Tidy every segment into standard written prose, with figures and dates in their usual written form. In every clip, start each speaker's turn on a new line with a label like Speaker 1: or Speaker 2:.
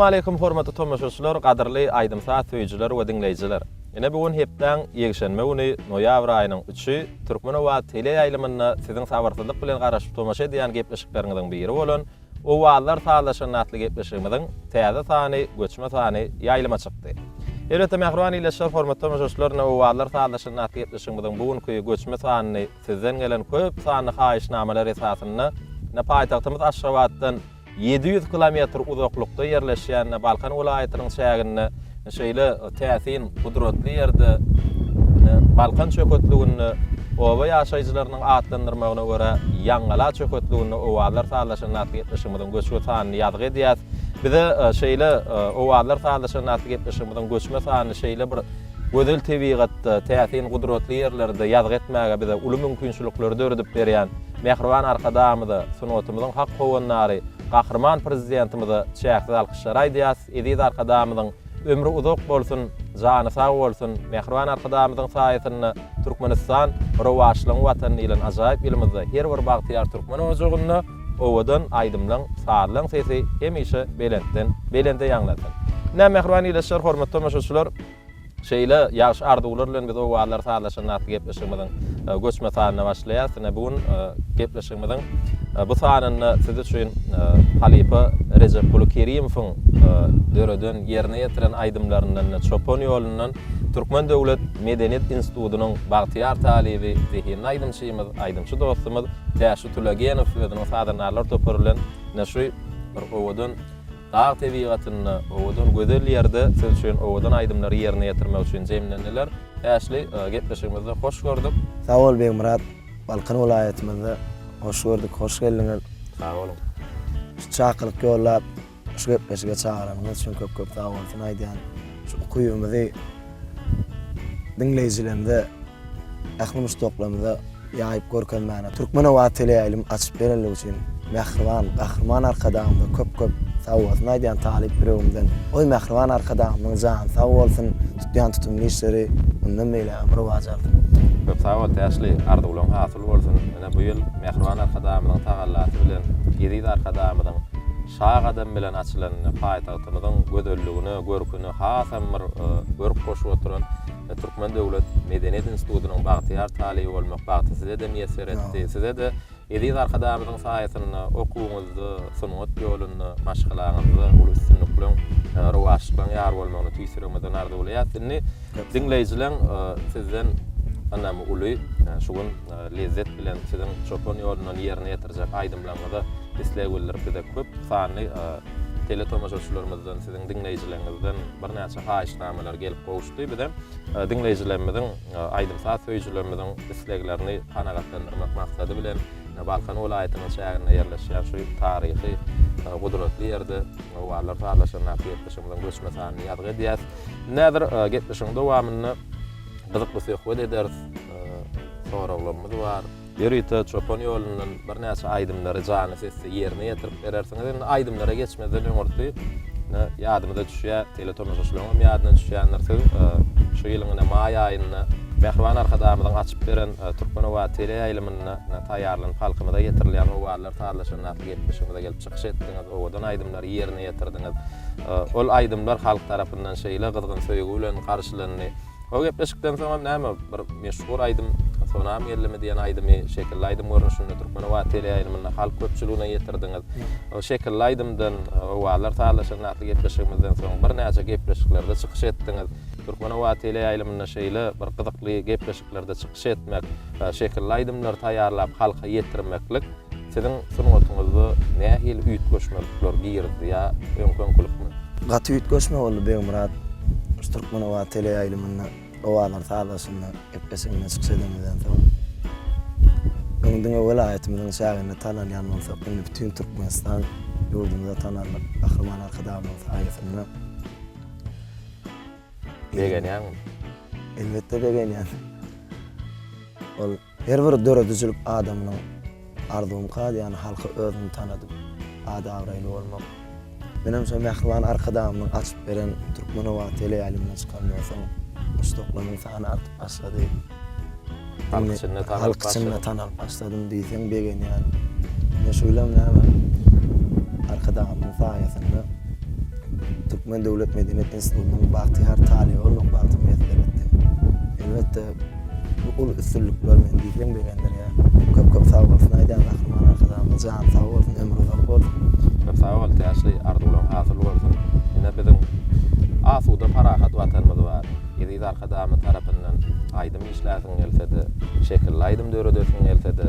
Speaker 1: Assalamualeýkum hormatly tomaşaçylar, gadyrly aýdym-saz söýüjiler we diňleýjiler. Ine bu gün hepdäň ýekşenbe güni, noýabr aýynyň üçi, Türkmen-Owaz teleýaýlymynda siziň sabyrsyzlyk bilen garaşyp tomaşa edýän gepleşikleriňiziň biri bolan Owazlar sazlaşanda atly gepleşigimiziň täze sany, göçme sany ýaýlyma çykdy. Elbetde mähriban ildeşler, hormatly tomaşaçylar, ine Owazlar sazlaşanda atly gepleşigimiziň bu günki göçme sanyny sizden gelen köp sanly haýyşnamalar esasynda ine paýtagtymyz Aşgabatdan 700 kilometr uzaklykda ýerleşýän Balkan welaýatynyň çäginde şeýle täsin, gudratly ýerde, Balkan çöketliginde oba ýaşaýjylarynyň atlandyrmagyna görä, Ýaňgala çöketliginde owazlar sazlaşan atly gepleşigimiziň göçme sanyny ýazgy edýäris. Bize şeýle owazlar sazlaşan atly gepleşigimiziň göçme sanyny şeýle bir gözel tebigatda, täsin, gudratly ýerlerde ýazgy etmäge bize uly mümkinçilikleri döredip berýän mähriban Arkadagymyza, sungatymyzyň hak howandary Gahryman Prezidentimize çäksiz alkyşlary aýdýarys. Eziz Arkadagymyzyň ömri uzak bolsun, jany sag bolsun! Mähriban Arkadagymyzyň saýasynda Türkmenistan rowaçlygyň Watany diýlen ajaýyp ýylymyzda her bir bagtyýar türkmen ojagynda owadan aýdymlaň, sazlaň sesi hemişe belentden belende ýaňlansyn! Ine, mähriban ildeşler, hormatly tomaşaçylar! Şeýle ýagşy arzuwlar bilen biz Owazlar sazlaşanda atly gepleşigimiziň göçme sanyna başlaýarys. Ine, bu gün gepleşigimiziň bu sanynda siz üçin halypa Rejepguly Kerimowyň döreden, ýerine ýetiren aýdymlaryndan Çopan ýolundan Türkmen döwlet medeniýet institutynyň bagtyýar talyby, zehinli aýdymçymyz, aýdymçy dostumyz Täşli Tulegenow özüniň sazandarlar topary bilen ine şu bir owadan Dag tebigatynda, owadan gözel ýerde siz üçin owadan aýdymlary ýerine ýetirmek üçin jemlendiler. Täşli, gepleşigimizde hoş gördük.
Speaker 2: Sag bol Begmyrat, Balkan welaýatymyzda hoş gördük, hoş geldiňiz.
Speaker 1: Sag boluň.
Speaker 2: Şu çakylyk ýollap, şu gepleşige çagyranyňyz üçin köp köp sag bolsun aýdýan. Şu ukybymyzy diňleýjilerimize ähli muşdaklarymyza ýaýyp görkezmäne Türkmen owazy teleýaýlym açyp berenligi üçin mähriban Gahryman Arkadagymyza köp köp sagbolsun aýdýan talyp ýüregimden. Goý mähriban Arkadagymyzyň jany sag bolsun, tutýan tutumly işleri mundan beýlägem rowaç alsyn.
Speaker 1: Köp sag bol Täşli, arzuwlaň hasyl bolsun. Ine bu ýyl mähriban Arkadagymyzyň tagallasy bilen eziz Arkadagymyzyň Şa gadamy bilen açylan paýtagtymyzyň gözelligine, görküne hasam bir görk goşup oturan Türkmen döwlet medeniýet institutynyň bagtyýar talyby bolmak bagty size-de miýesser etdi. Size-de eziz Arkadagymyzyň saýasynda okuwyňyzda, sungat ýolunda, maşgalaňyzda uly üstünlikleň, rowaçlyklaň ýar bolmagyny tüýs ýüregimizden arzuwlaýarys. Indi diňleýjileň sizden ynamy uly. Şu gün lezzet bilen siziň çopan ýolundan ýerine ýetirjek aýdymlaryňyza isleg bildirip bize köp sanly teletomaşaçylarymyzdan, siziň diňleýjileriňizden birnäçe haýyşnamalar gelip gowuşdy. Bizem diňleýjilerimiziň, aýdym-saz söýüjilerimiziň isleglerini kanagatlandyrmak maksady bilen, Balkan welaýatynyň çäginde ýerleşýän şu taryhy, gudratly ýerde Owazlar sazlaşandaky gepleşigimiziň göçme sanyny ýazgy edýäris. Indi häzir gepleşigiň dowamynda gyzykly söhbet ederis, soraglarymyz bar. Ýörite çopan ýolundan birnäçe aýdymlary janly sesde ýerine ýetirip berersiňiz. Indi aýdymlara geçmezden öňürti ine ýadymyza düşýär, teletomaşaçylaryň hem ýadyna düşýändir. Siz şu ýylyň ine maý aýynda Mähriban Arkadagymyzyň açyp beren Türkmen owazy teleýaýlymynda ine taýýarlanyp halkymyza ýetirilýän Owazlar sazlaşanda atly gepleşigimize gelip çykyş etdiňiz, owadan aýdymlary ýerine ýetirdiňiz. Ol aýdymlar halk tarapyndan şeýle gyzgyn söýgi bilen garşylandy. O gepleşikden soňam näme bir meşhur aýdym Sonam geldimi diýen aýdymy şekilli aýdym görnüşinde Türkmen owazy teleýaýlymynda halk köpçüligine ýetirdiňiz. O şekilli aýdymdan Owazlar sazlaşanda atly gepleşigimizden soň birnäçe gepleşiklerde çykyş etdiňiz. Türkmen owazy teleýaýlymynda şeýle bir gyzykly gepleşiklerde çykyş etmek, şekilli aýdymlary taýýarlap halka ýetirmeklik siziň sungatyňyzda nähili üýtgeşmelikler girizdi ýa öňki-öňkülikmi?
Speaker 2: Gaty üýtgeşme boldy Begmyrat. Şu Türkmen owazy teleýaýlymynda Owazlar sazlaşynda gepleşiginde çykyş edenimizden soň, öň diňe welaýatymyzyň çäginde tanalýan bolsak, indi bütin Türkmenistan ýurdumyza tanaldyk Gahryman Arkadagymyzyň saýasynda.
Speaker 1: Begenýäňmi?
Speaker 2: Elbetde begenýän. Ol Her bir döredijilik adamynyň arzuwymka ýagny halka özüňi tanadyp, ady-abraýly bolmak. Menem şo mähriban Arkadagymyň açyp beren Türkmen owazy teleýaýlymyna çykandan soň muşdaklarymyň sany artyp başlady.
Speaker 1: Halk içinde tanalyp
Speaker 2: Halk içinde tanalyp başladym diýseň begenýän. Ine şu ýylam näme Arkadagymyň saýasynda. Türkmen döwlet medeniýet institutynyň bagtyýar talyby bolmak bagty miýesser etdi. Elbetde, bu uly üstünlikler meni diýseň begendirýär. Köp-köp sag bolsun aýdýan Gahryman Arkadagymyza jany sag bolsun, ömri uzak bolsun.
Speaker 1: Köp sag bol Täşli, arzuwlaň hasyl bolsun. Ine biziň asuda parahat Watanymyz bar. Eziz Arkadagymyz tarapyndan aýdym işläsiň gelsede, şekilli aýdym döredesiň gelsede,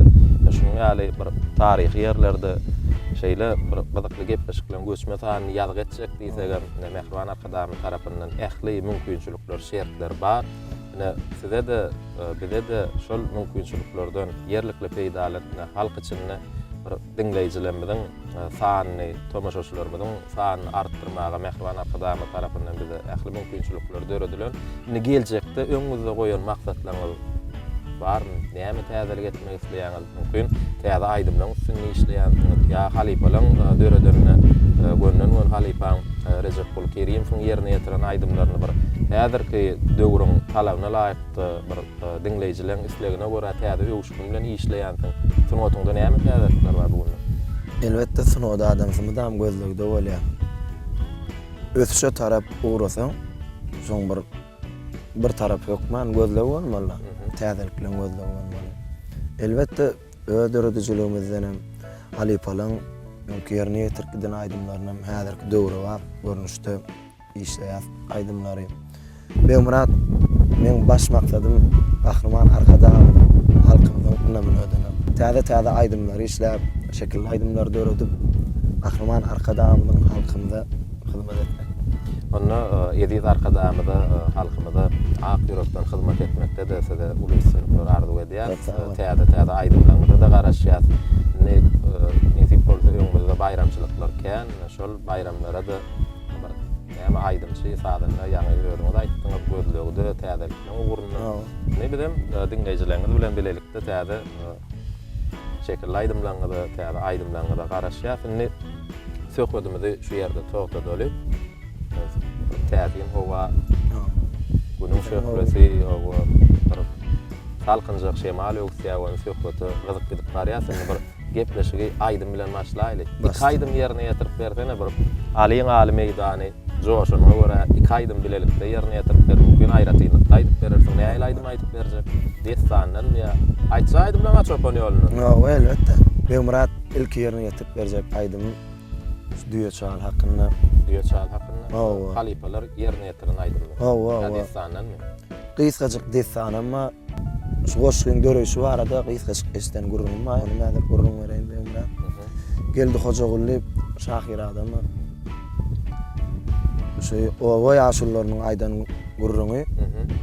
Speaker 1: şunuň ýaly bir taryhy ýerlerde şeýle bir gyzykly gepleşikleriň göçme sanyny ýazgy etjek diýsegem, ine mähriban Arkadagymyz tarapyndan ähli mümkinçilikler, şertler bar. Ine size-de, bize-de şol mümkinçiliklerden ýerlikli peýdalanyp, ine halk içinde bir diňleýjilerimiziň sanyny, tomaşaçylarymyzyň sanyny artdyrmaga mähriban Arkadagymyz tarapyndan bize ähli mümkinçilikler döredilen. Indi geljekde öňüňizde goýan maksatlaryňyz barmy? Näme täzelik etmek isleýäňiz? Mümkin, täze aýdymlaryň üstünde işleýänsiňiz ýa halypalaryň döredenine gönden-göni halypaň Rejepguly Kerimowyň ýerine ýetiren aýdymlaryny bir häzirki döwrüň talabyna laýyk bir diňleýjileriň islegine görä täze öwüşgin bilen işleýänsiň. Sungatyňda näme täzelikler bar bu günler?
Speaker 2: Elbetde sungat adamsy mydam gözlegde bolýar. Ösüşe tarap ugrasaň, şoň bir bir tarapy hökman gözlegi bolmaly. Täzelikleriň gözlegi bolmaly. Elbetde öz döredijiligimizden hem halypalaryň öňki ýerine ýetirip giden aýdymlaryny hem häzirki döwrebap görnüşde Işleýäs aýdymlary. Begmyrat meň baş maksadym Gahryman Arkadagymyzyň halkymyzyň ynamyny ödemek. Täze täze aýdymlary işläp, şekilli aýdymlary döredip Gahryman Arkadagymyzyň halkymyza hyzmat etmek.
Speaker 1: Onda eziz Arkadagymyza halkymyza ak ýürekden hyzmat etmekde-de size uly üstünlikler arzuw edýäs. Täze täze aýdymlaryňyza-da garaşýas. Indi nesip bolsa öňümizde baýramçylyklar kän. Şol baýramlara-da Bir näme aýdymçy, sazanda ýaňy özüňiz aýtdyňyz, gözlegde, täzelikleň ugrunda. Indi bizem diňleýjileriňiz bilen bilelikde täze şekilli aýdymlaryňyza, täze aýdymlaryňyza garaşýas. Indi söhbedimizi şu ýerde togtadaly. Täsin howa, günüň şöhlesi, hawa, bir salkynjak şemal öwüsýär, ony söhbete gyzyp gidip barýas. Indi bir Gepleşigi aýdym bilen başlaýly. Iki aýdym ýerine ýetirip bersene bir Alyň aly meýdany joşanyňa görä iki aýdym bilelikde ýerine ýetirip ber mümkin aýratynlykda aýdyp berersiň nähili aýdym aýdyp berjek dessandanmy ýa aýtjak aýdymlaňa çopan ýolundan.
Speaker 2: Hawa elbetde. Begmyrat ilki ýerine ýetirip berjek aýdymym şu düýe çal hakynda.
Speaker 1: Düýe çal hakynda? Hawa. Halypalar ýerine ýetiren aýdymlar.
Speaker 2: Hawa hawa.
Speaker 1: Ýa dessandanmy?
Speaker 2: Gysgajyk dessanam bar. Şu goşgyň döreýşi barada gysgajyk eşiden gürrüňim bar, ony häzir gürrüň bereýin Begmyrat. Geldi Hojaguly şahyr adam bar. Şu oba ýaşulularynyň aýdan gürrüňi,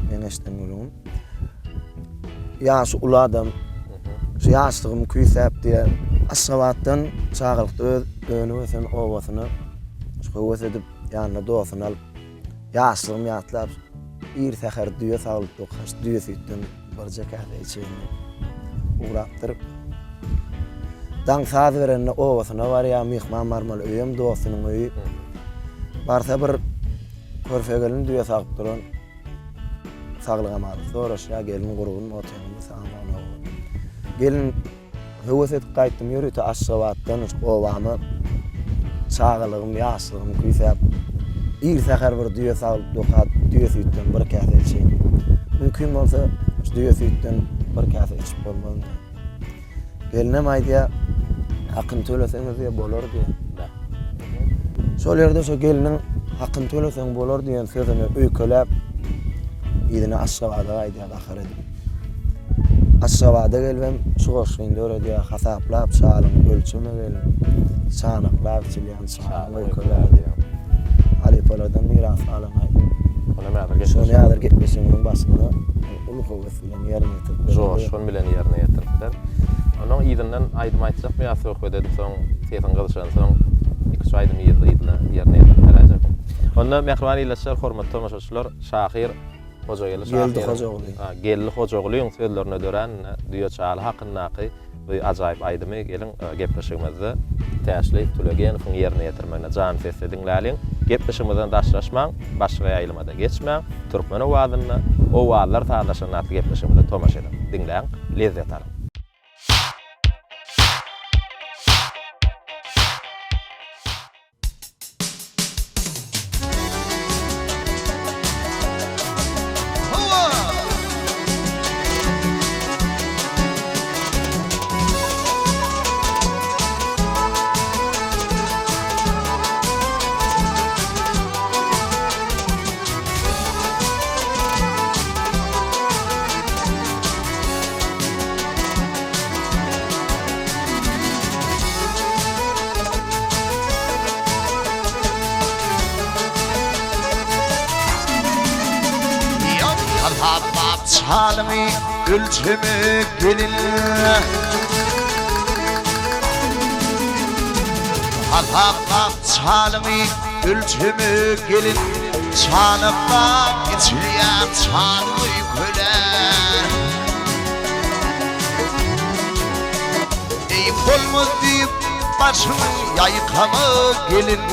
Speaker 2: meň eşiden gürrüňim. Ýaşy uly adam, şu ýaşlygym küýsäp diýýär. Aşgabatdan çagalykda öz önüp ösen obasyna höwes edip, ýanyna dostuny alyp Ýaşlygym ýatlap, ir säher düýe saglyp dokaş, düýe süýtden birje käse içeýin diýip ugrapdyr. Daň saz berende obasyna barýar, myhman barmaly öýem dostunyň öýi. Barsa bir körpe gelin düýe sagyp duran. Saglyk-amanlyk soraşýar, gelin gurgunmy, otyňmy, sagmy, Gelin Höwes edip gaýtdym ýörite Aşgabatdan obama çagalygym, ýaşlygym küýsäp. Ir säher bir düýe saglyp dokat, düýe süýtden bir käse içeýin. Mümkin bolsa, şu düýe süýtden bir käse içip bolmazmy? Gelnem aýdýar, hakyny töleseňiz diýýär, bolar diýýär. Şol ýerde şo gelniň hakyny töleseň bolar diýen sözüne öýkeläp, yzyna Aşgabada gaýdýar gahar edip. Aşgabada gelibem şu goşgyny döredýär, Hasaplap şalyňy ölçeme gelin, Çanaklap içilýän çaýyň öýkelär diýýär. Halypalardan miras galan aýdym.
Speaker 1: Ony häzir gepleşigimiziň.
Speaker 2: Şony häzir gepleşigimiziň başynda uly höwes bilen ýerine ýetirip berdi.
Speaker 1: Joşgun bilen ýerine ýetiripdir. Onuň yzyndan aýdym aýtjakmy ýa söhbet edip soň sesiň gyzyşansoň iki-üç aýdym yzly-yzyna ýerine ýetirip beräýjekmi? Onda mähriban ildeşler, hormatly tomaşaçylar, şahyr Hojageldi
Speaker 2: Geldi Hojaguly.
Speaker 1: Geldi Hojagulyň sözlerine dörän Düýe çaly hakyndaky bu ajaýyp aýdymy geliň gepleşigimizde Täşli Tulegenowyň ýerine ýetirmeginde jan sesde diňläliň. Gepleşigimizden daşlaşmaň, başga ýaýlyma-da geçmäň. Türkmen owazynda Owazlar sazlaşanda atly gepleşigimize tomaşa ediň. Diňläň, lezzet alyň.
Speaker 3: Hasaplap çalyňy ölçeme gelin. Hasaplap çalyňy ölçeme gelin. Çanaklap içilýän çalyňy köler. Eý bolmaz diýip başyňy ýaýkama gelin.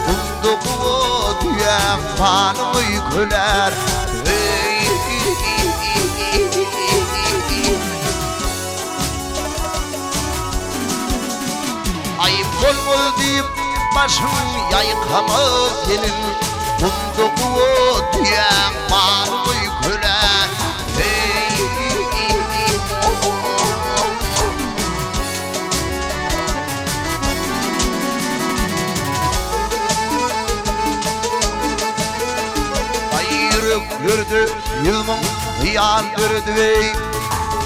Speaker 3: Gumda guwa düýäň malyňy köler. Aýyp bolmaz diýip başyňy ýaýkama gelin. Gumda guwa düýäň malyňy köler. Aý ýüreklerde 100 000 hyýal döredip eý,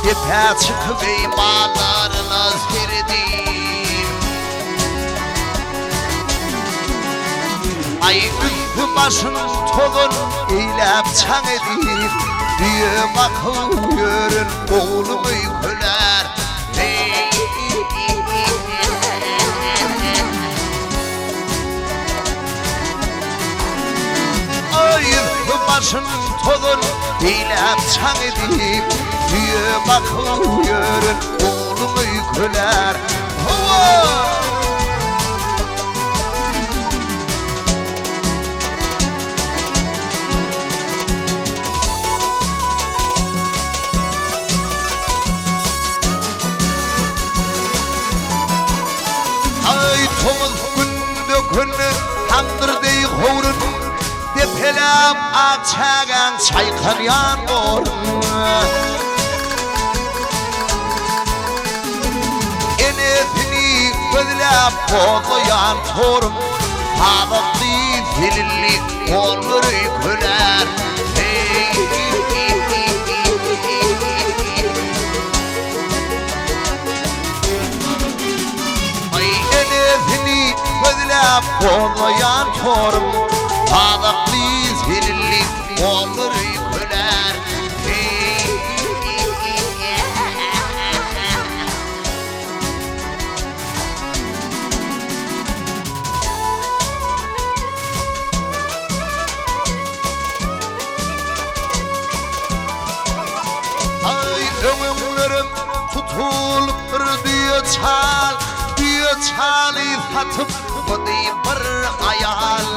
Speaker 3: Depä çykyp eý mallaryna seredip. Aý üsti başyn tozan eýläp çaň edip, Düýe bakyp ýören oglumy köler. Aý üsti başyn tozan eýläp çaň edip, Düýe bakyp ýören oglumy köler. Hawa! Aý tomus günde künde tamdyr deý howrun, Depeläp ak çägäň çaýkanýan gorun. Enesini gözläp bozlaýan torum, Sazakly zelilli gollary köler. Aý enesini gözläp bozlaýan torum, Sazakly zelilli gollary köler. Aý öňüňlerim tutulypdyr düýe çal, Düýe çaly satyp budy bir aýal.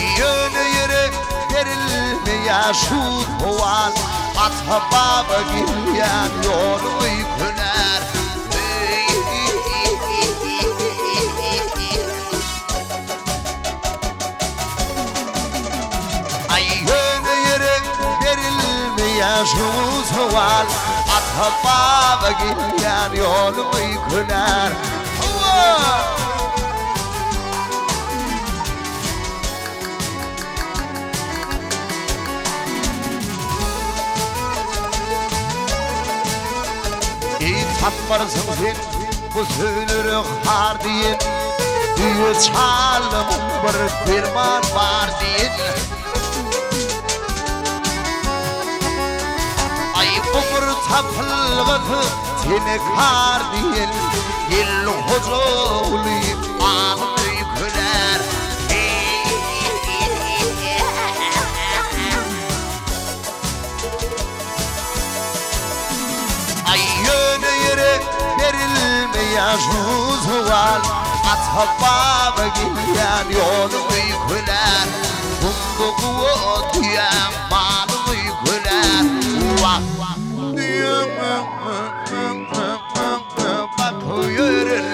Speaker 3: Ýöne ýere berilmeýär şu sowal, Ata-baba gelýän ýoluňy köner. Aý ýöne ýere berilmeýär şu sowal, Ata-baba gelýän ýoluňy köner. Hawa! Eý tapmarsyň sen bu sözlere har diýen, Düýe çalym bir derman bar diýen. Aý bu bir tapylgysyz tenekar diýen, Geldi hoja uly alym öýkeler. Aý ýöne ýere berilmeýär şu sowal, Ata-baba gelýän ýoluňy köler. Gumda guwa düýäň malyňy köler. Wah! Düýäň bakyp ýören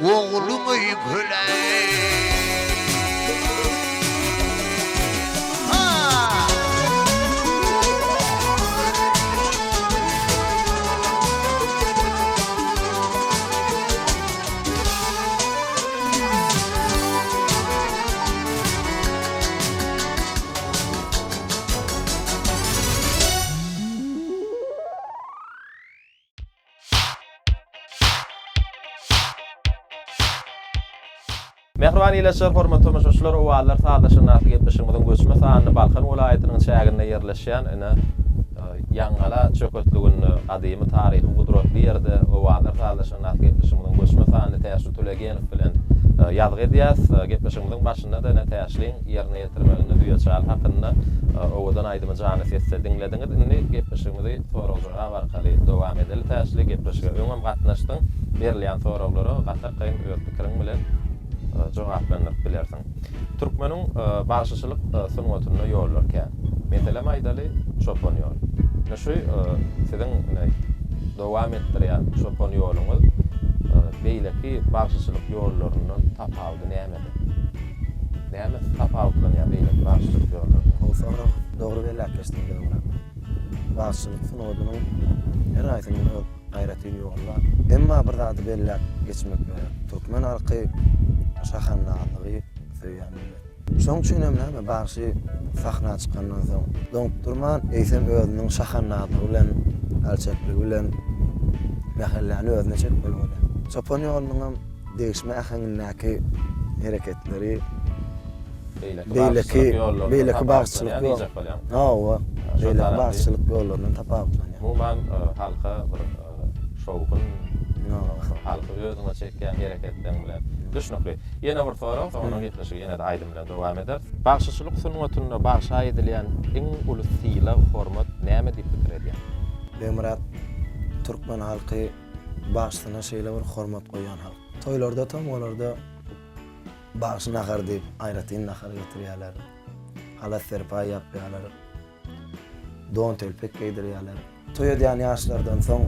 Speaker 3: ogluňy köler. Ha!
Speaker 1: Mähriban ildeşler, hormatly tomaşaçylar, Owazlar sazlaşan atly gepleşigimiziň göçme sanyny Balkan welaýatynyň çäginde ýerleşýän ine Ýaňgala çöketliginde gadymy taryhy gudratly ýerde Owazlar sazlaşan atly gepleşigimiziň göçme sanyny Täşli Tulegenow bilen ýazgy edýäs. Gepleşigimiziň başynda-da ine Täşliň ýerine ýetirmeginde düýeçal hakynda owadan aýdymy janly sesde diňlediňiz. Indi gepleşigimizi sorag-jogap arkaly dowam edeli. Täşli, gepleşige öňem gatnaşdyň. Berilýän soraglara gaty arkaýyn öz pikiriň bilen jogaplandyryp bilersiň. Türkmeniň bagşyçylyk sungatynda ýollar kän. Meselem aýdaly, çopan ýol. Ine şu siziň ine dowam etdirýän çopan ýoluňyz beýleki bagşyçylyk ýollaryndan tapawudy nämede? Nämesi tapawutlanýar beýleki bagşyçylyk ýollaryndan?
Speaker 2: Gowy sorag. Dogry belläp geçdiň Begmyrat. Bagşyçylyk sungatynyň her haýsynyň öz aýratyn ýoly bar. Emma bir zady belläp geçmek gerek. Türkmen halky şahandazlygy söýýän millet. Şoň üçin hem näme, bagşy sahna çykandan soň doňup durman, eýsem özüniň şahandazlygy bilen, alçaklygy bilen mähelläni özüne çekmeli bolýar. Çopan ýolunyňam degişme äheňindäki hereketleri beýleki beýleki bagşyçylyk ýol hawa, beýleki bagşyçylyk ýollaryndan tapawutlanýar.
Speaker 1: Umuman, halka bir şowhun, halky özüňe çekýän hereketleriň bilen. Düşnükli. Ýene bir sorag, soňra gepleşigi ýene-de aýdym bilen dowam ederis. Bagşyçylyk sungatynda bagşa edilýän iň uly sylag, hormat näme diýip pikir edýäň?
Speaker 2: Begmyrat, türkmen halky bagşysyna şeýle bir hormat goýýan halk. Toýlarda, tomgalarda bagşy nahary diýip aýratyn nahar getirýärler. Halat-serpaý ýapýarlar. Don-telpek geýdirýärler. Toý edýän ýaşlardan soň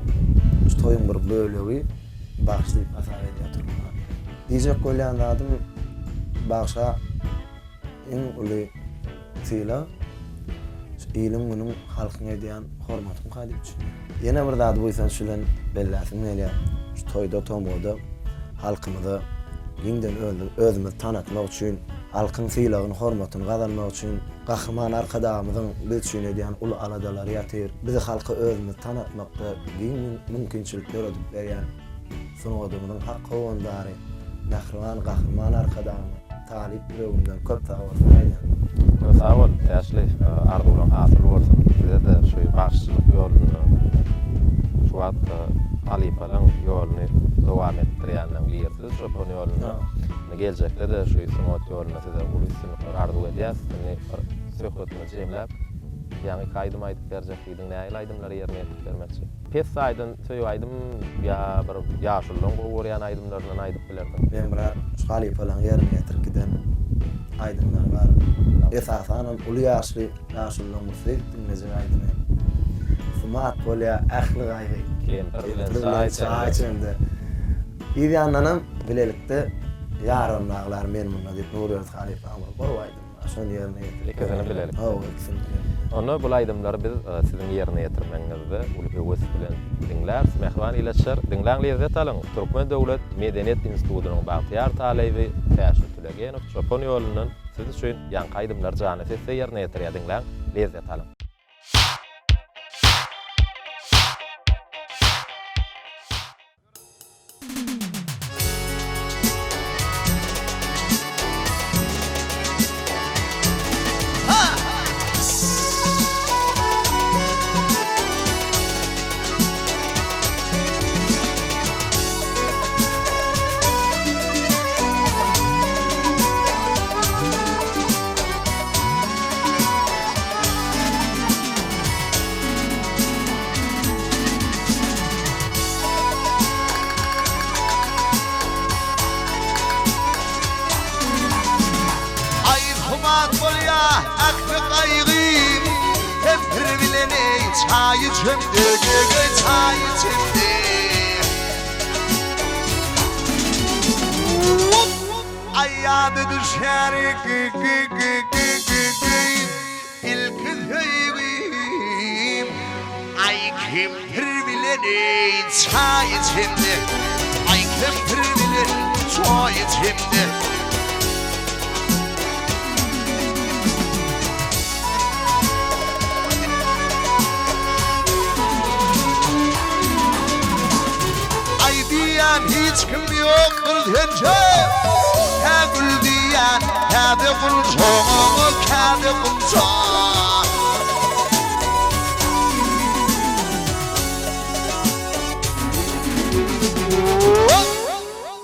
Speaker 2: şu toýuň bir bölegi bagşy diýip hasap edýär türkmen halky. Diýjek bolýan zadym bagşa iň uly sylag şu iliň-günüň, halkyň edýän hormatymyka diýip düşünýän. Ýene bir zady buýsanç bilen belläsim gelýär. Şu toýda, tomgada halkymyza giňden özümizi tanatmak üçin, halkyň sylagyny, hormatyny gazanmak üçin Gahryman Arkadagymyzyň biz üçin edýän uly aladalary ýatyr. Bizi halka özümizi tanatmakda giň mümkinçilik döredip berýän sungatymyzyň hak howandary mähriban Gahryman Arkadagymyz talyp ýüregimden köp sag bolsun aýdýan.
Speaker 1: Sag bol Täşli, arzuwlaň hasyl bolsun. Size-de şu bagşyçylyk ýolunda şu wagt halypalaň ýoluny dowam etdirýänleň birisiz çopan ýolunda. Indi geljekde-de şu sungat ýolunda size uly üstünlikler arzuw edýäs. Indi bir söhbetimizi jemläp, ýaňy iki aýdym aýdyp berjek diýdiň, nähili aýdymlary ýerine ýetirip bermekçi? Pessaýdan söýgi aýdym ýa bir ýaşulylaň gowy görýän aýdymlaryndan aýdyp bilersiň.
Speaker 2: Begmyrat, şu halypalaň ýerine ýetirip giden aýdymlary bar. Esasanam uly ýaşly ýaşulylaň bir söýüp diňlejek aýdymy. Sumat bolýar ähli gaýgy.
Speaker 1: Kempir bilen çaý
Speaker 2: içende. Yz ýandanam bilelikde Ýaram daglar men munda diýip Nurberdi halypaň bir gowy aýdymy bar. Şony ýerine ýetirip.
Speaker 1: Ikisini bilelikde.
Speaker 2: Hawa, ikisini bilelikde.
Speaker 1: Onda bul aýdymlary biz siziň ýerine ýetirmegiňizde uly höwes bilen diňläris. Mähriban ildeşler, diňläň lezzet alyň! Türkmen döwlet medeniýet institutynyň bagtyýar talyby Täşli Tülegenow Çopan ýolundan siz üçin ýaňky aýdymlary janly sesde ýerine ýetirýär diňläň, lezzet alyň!
Speaker 3: Aý sumat bolýa ähli gaýgym Kempir bilen eý çaý içemde Geý çaý içemde Aý ýada düşýär Ilki söýgim Aý kempir bilen eý çaý içemde Aý kempir bilen çoý içemde. Aý diýýän hiç kim ýokdur senje. Kä gül diýýän, käde gunça, käde gunça.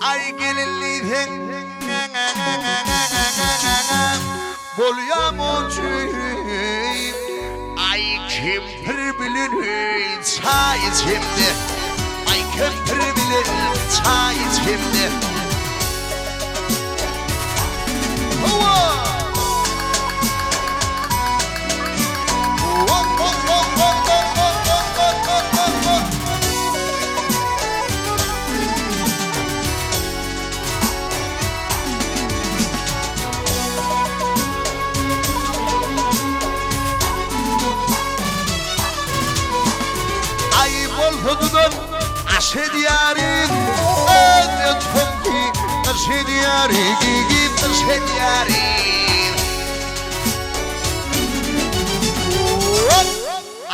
Speaker 3: Aý gelin diýseň, bolýa monjy. Aý kempir bilen çaý içemde, Aý kempir bilen çaý içemde. Hawa! Aý bolsa dudak aş edýärin, Öte tomky gyş edýärin, gyş edýärin.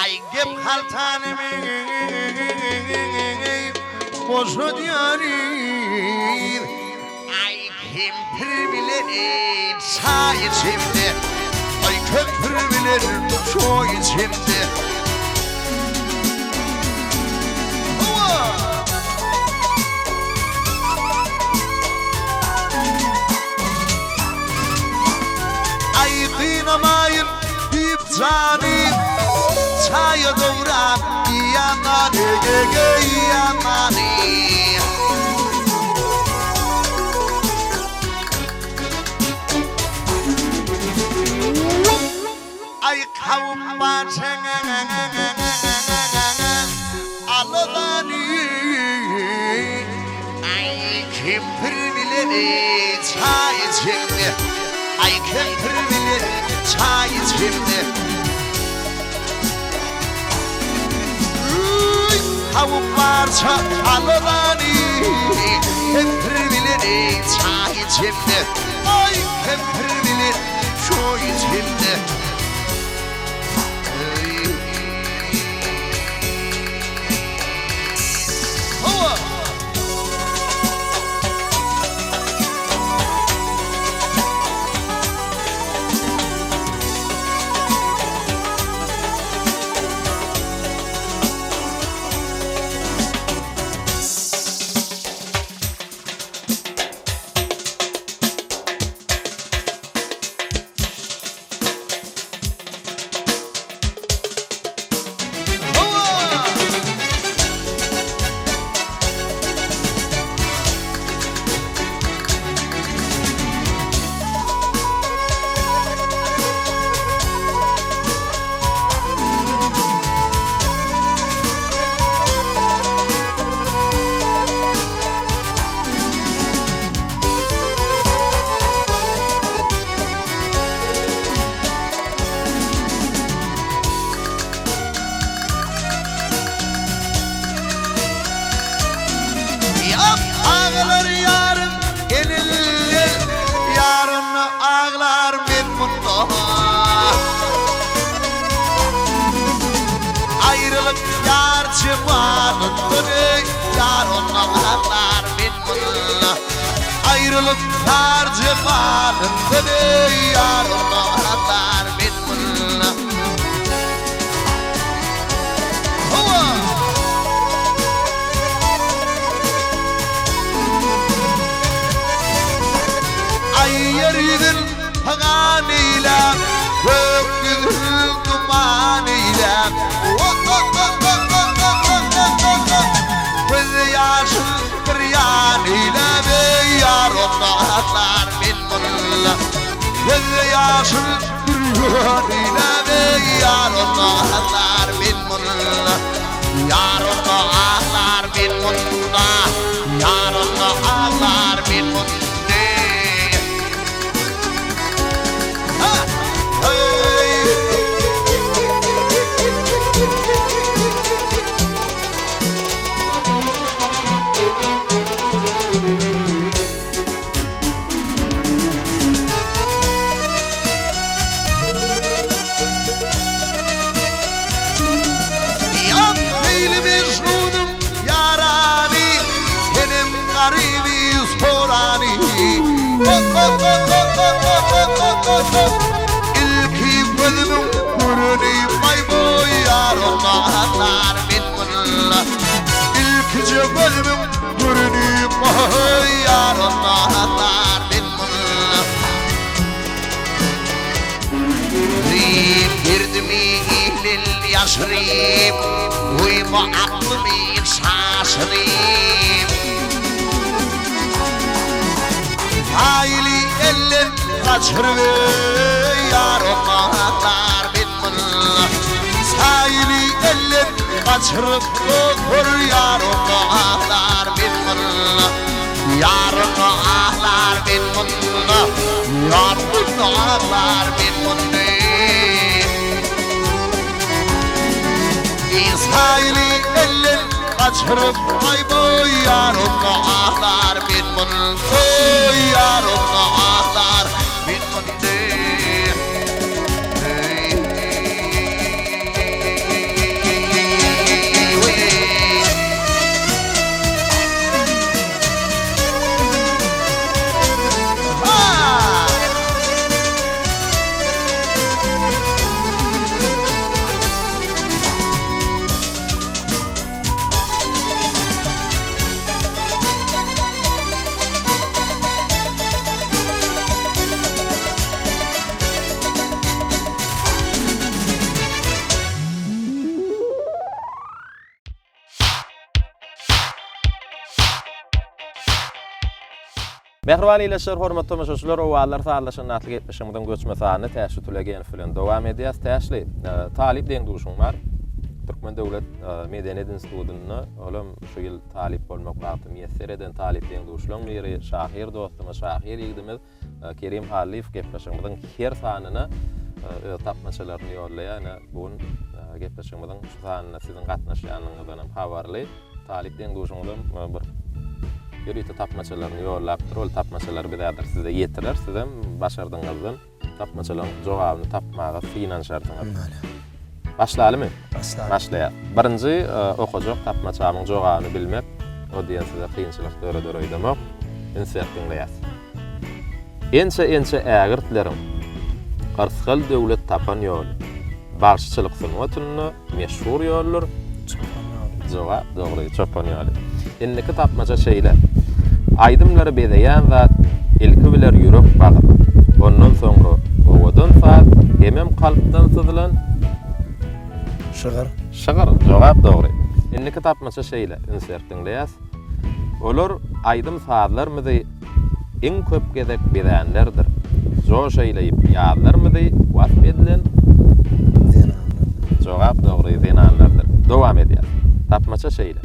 Speaker 3: Aý gep haltany boşadýaryn. Aý kempir bilen çaý içemde, Aý kempir bilen çoý içemde. Hawa! Aý gynamaýyn diýip jany, Çaýa dograp ýanany, ýanany. Aý kawuk barçaň aladany. Aý kempir bilen çaý içemde, Aý kempir bilen çaý içemde. Kawuk barça aladany, Kempir bilen çaý içemde, Aý kempir bilen çoý içemde. Hawa! Hawa! Ýap aglar ýarym gelinler, Ýaryn aglar men munda. Aýrylyk ýar jemalyndan eý, Ýar onda aglar men munda. Aýrylyk ýar jemalyndan eý, Ýar onda aglar men munda. Hawa! Aý ýer ýüzün pygan eýläp, Gök ýüzün duman eýläp, Göz ýaşyn bir ýan eýläp, Eý, ýar onda aglar men munda. Göz ýaşyn bir ýan eýläp, Eý, ýar onda aglar men munda. Ýar onda aglar men munda, Ýar onda aglar men munda. Ha! Hey! Ilki gözümiň göreni maý-boý ýarym aglar men munda. Ilkije gözümiň göreni maý ýarym aglar men munda. Diýip derdimi ilden ýaşyryp, Goýma aklymy çaşyryp. Aýly elden gaçyryp eý ýarym aglar men munda. Saýly elden gaçyryp otur ýarym aglar men munda. Ýarym aglar men munda, Ýarym aglar men munda. Saýly elden gaçyryp aý-boý ýarym aglar men munda, Ýarym aglar men munda.
Speaker 1: Mähriban ildeşler, hormatly tomaşaçylar, Owazlar sazlaşanda atly gepleşigimiziň göçme sanyny Täşli Tulegenow bilen dowam edýäs. Täşli, e, talyp deň-duşuň bar. Türkmen döwlet e, medeniýet institutynda olam şu ýyl talyp bolmak bagty miýesser eden talyp deň-duşlaryň biri, şahyr dostumyz, şahyr ýigidimiz. Kerim Hallyýew gepleşigimiziň her sanyna öz tapmaçalaryny ýollaýar. Ine, bu gün gepleşigimiziň şu sanyna siziň gatnaşýanyňyzdan hem habarly. Talyp deň-duşuňyzam bir ýörite tapmaçalaryny ýollapdyr. Ol tapmaçalary biz häzir size ýetireris. Sizem başardygyňyzdan tapmaçalaryň jogabyny tapmaga synanyşarsyňyz. Başlalymy?
Speaker 2: Başlaly.
Speaker 1: Başlaýas. Birinji okajak tapmaçamyň jogabyny bilmek o diýen size kynçylyk döreder öýdemok. Üns berip diňleýäs. Ençe-ençe ägirtleriň yrsgal-döwlet tapan ýoly. Bagşyçylyk sungatynda meşhur ýoldur.
Speaker 2: Çopan ýoly.
Speaker 1: Jogap dogry, çopan ýoly. Indiki tapmaça şeýle. Aýdymlary bezeýän zat ilki biler ýürek bagyr. Ondan soňra owadan saz hemem kalpdan syzylan.
Speaker 2: Şygyr.
Speaker 1: Şygyr. Jogap dogry. Indiki tapmaça şeýle. Üns berip diňleýäs. Olar aýdym-sazlarymyzy iň köp gezek bezänlerdir. Joş eýleýip ýazlarymyzy wasp edilen.
Speaker 2: Zenanlardyr.
Speaker 1: Jogap dogry, zenanlardyr. Dowam edýäs. Tapmaça şeýle.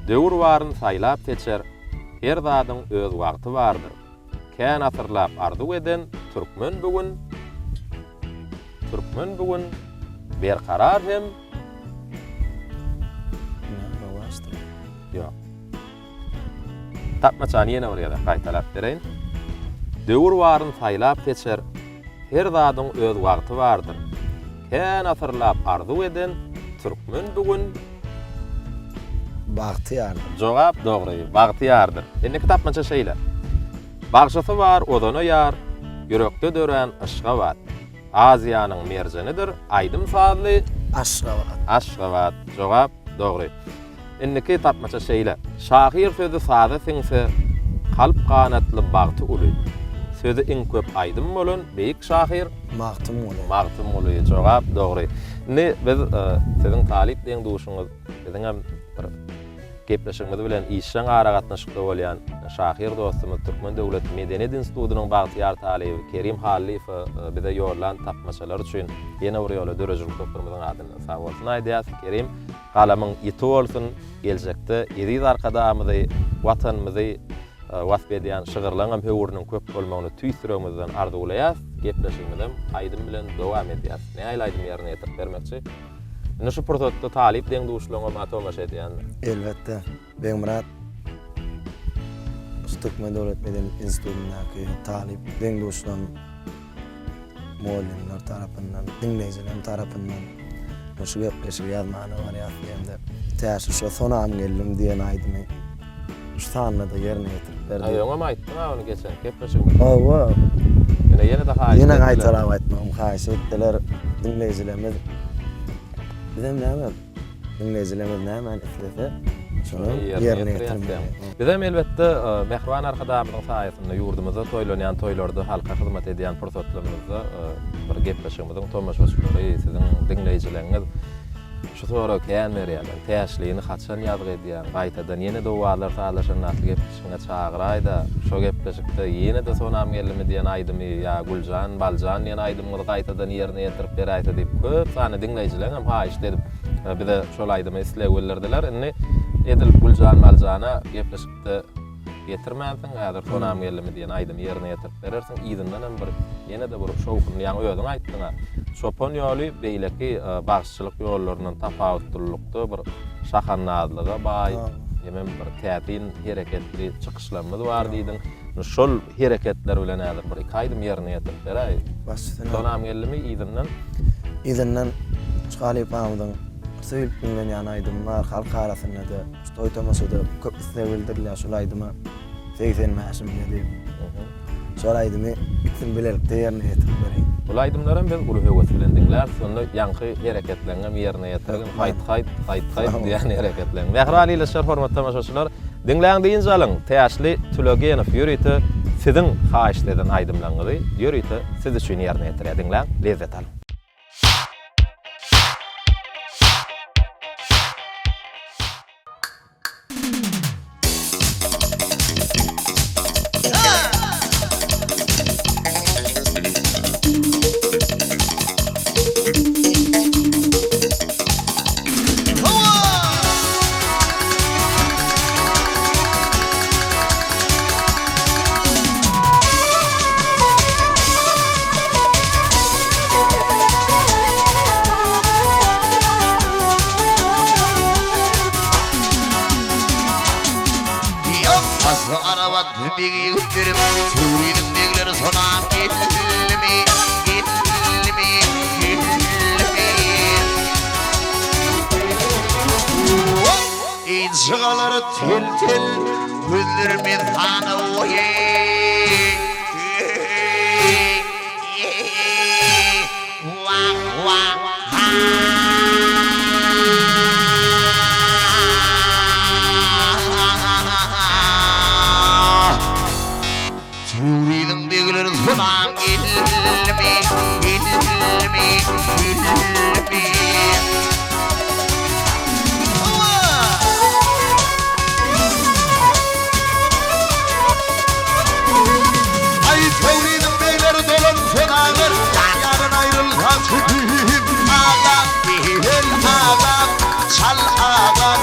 Speaker 1: Döwür baryn saýlap seçer, Her zadyň öz wagty bardyr. Kän asyrlap arzuw eden türkmen bu gün, Türkmen bu gün berkarar hem.
Speaker 2: Rowaçdyr.
Speaker 1: Ýok. Tapmaçany ýene bir gezek gaýtalap bereýin. Döwür baryn saýlap seçer, Her zadyň öz wagty bardyr. Kän asyrlap arzuw eden türkmen bu gün.
Speaker 2: Bagtyýardyr.
Speaker 1: Jogap dogry, bagtyýardyr. Indiki tapmaça şeýle. Bagşysy bar ozana ýar, Ýürekde dörän yşga bat. Aziýanyň merjenidir, aýdym-sazly.
Speaker 2: Aşgabat.
Speaker 1: Aşgabat. Jogap dogry. Indiki tapmaça şeýle. Şahyr sözi saza siňse, kalp ganatly bagty uly. Sözi iň köp aýdym bolan beýik şahyr?
Speaker 2: Magtymguly.
Speaker 1: Magtymguly. Jogap dogry. Indi biz siziň talyp deň-duşuňyz, biziňem bir gepleşigimiz bilen işjeň aragatnaşykda bolýan şahyr dostumyz, Türkmen döwlet medeniýet institutynyň bagtyýar talyby Kerim Hallyýewe bize ýollan tapmaçalary üçin ýene bir ýola döredijilik toparymyzyň adyndan sagbolsun aýdýas. Kerim, Galamyň ýiti bolsun, geljekde eziz Arkadagymyzy, Watanymyzy wasp edýän şygyrlaňam höwrüniň köp bolmagyny tüýs ýüregimizden arzuwlaýas. Gepleşigimizem aýdym bilen dowam edýäs. Nähili aýdym ýerine ýetirip bermekçi? Indi şu pursatda talyp deň-duşlaňam-a tomaşa edýändir.
Speaker 2: Elbetde. Begmyrat şu Türkmen döwlet medeniýet institutyndaky talyp deň-duşlam mugallymlar tarapyndan, diňleýjiler tarapyndan şu gepleşigi ýazmana barýas diýemde, Täşli şo Sonam geldim diýen aýdymy. Şu sanda-da ýerine ýetirip ber
Speaker 1: diýip. Öňem aýtdyň-a ony geçen gepleşigimizde.
Speaker 2: Hawa.
Speaker 1: Ýöne ýene-de haýyş etdiler.
Speaker 2: Ýene gaýtalap aýtmagymy haýyş etdiler diňleýjilerimiz. Bizem näme, diňleýjilerimiz nämäni islese, şony ýerine ýetirmeli.
Speaker 1: Bizem elbetde, mähriban Arkadagymyzyň saýasynda ýurdumyzda toýlanýan toýlarda halka hyzmat edýän pursatlarymyzda bir gepleşigimiziň tomaşaçylary, siziň diňleýjileriňiz Şu soragy kän berýärler. Täşlini haçan ýazgy edýäň? Gaýtadan ýene-de Owazlar sazlaşanda atly gepleşigiňe çagyraý-da, şo gepleşikde ýene-de Sonam geldimi diýen aýdymy ýa Güljan, Baljan diýen aýdymyňyzy gaýtadan ýerine ýetirip beräýse diýip köp sanly diňleýjileňem haýyşt edip bize şol aýdymy isleg bildirdiler. Indi edil Güljan, Baljana gepleşikde Getirmänsiň, häzir Sonam geldimi diýen aýdymy ýerine ýetirip berersiň, yzyndanam bir ýene-de bir şowhunly, ýaňy özüň aýtdyň-a, çopan ýoly beýleki bagşyçylyk ýollaryndan tapawutlylykda bir şahandazlyga baý, hemem bir täsin hereketli çykyşlarymyz bar diýdiň. Şol hereketler bilen häzir bir iki aýdym ýerine ýetirip beräý.
Speaker 2: Baş üstüne.
Speaker 1: Sonam geldimi yzyndan?
Speaker 2: Yzyndan şu halypamyzyň söýlüp diňlenýän aýdymy bar, halk arasynda-da. Şu toý-tomaşada köp isleg bildirilýär şol aýdyma 85-imde diýip. Şol aýdymy ikisini bilelikde ýerine ýetirip bereýin.
Speaker 1: Bul aýdymlaram biz uly höwes bilen diňläris. Onda ýaňky hereketleriňem ýerine ýetirgin. Haýt haýt, haýt haýt diýen hereketleriň. Mähriban ildeşler, hormatly tomaşaçylar, diňläň dynç alyň. Täşli Tülegenow ýörite siziň haýyşt eden aýdymlaryňyzy ýörite siz üçin ýerine ýetirýär. Diňläň, lezzet alyň.
Speaker 3: Tel-tel gözlerimi sana Töwriziň begleri sonam geldimi, geldimi, geldimi?
Speaker 4: Aý Töwriziň begleri dolan sonagyr, Ýardan aýrylsaň çüpüm agam, Gel agam, çal agam.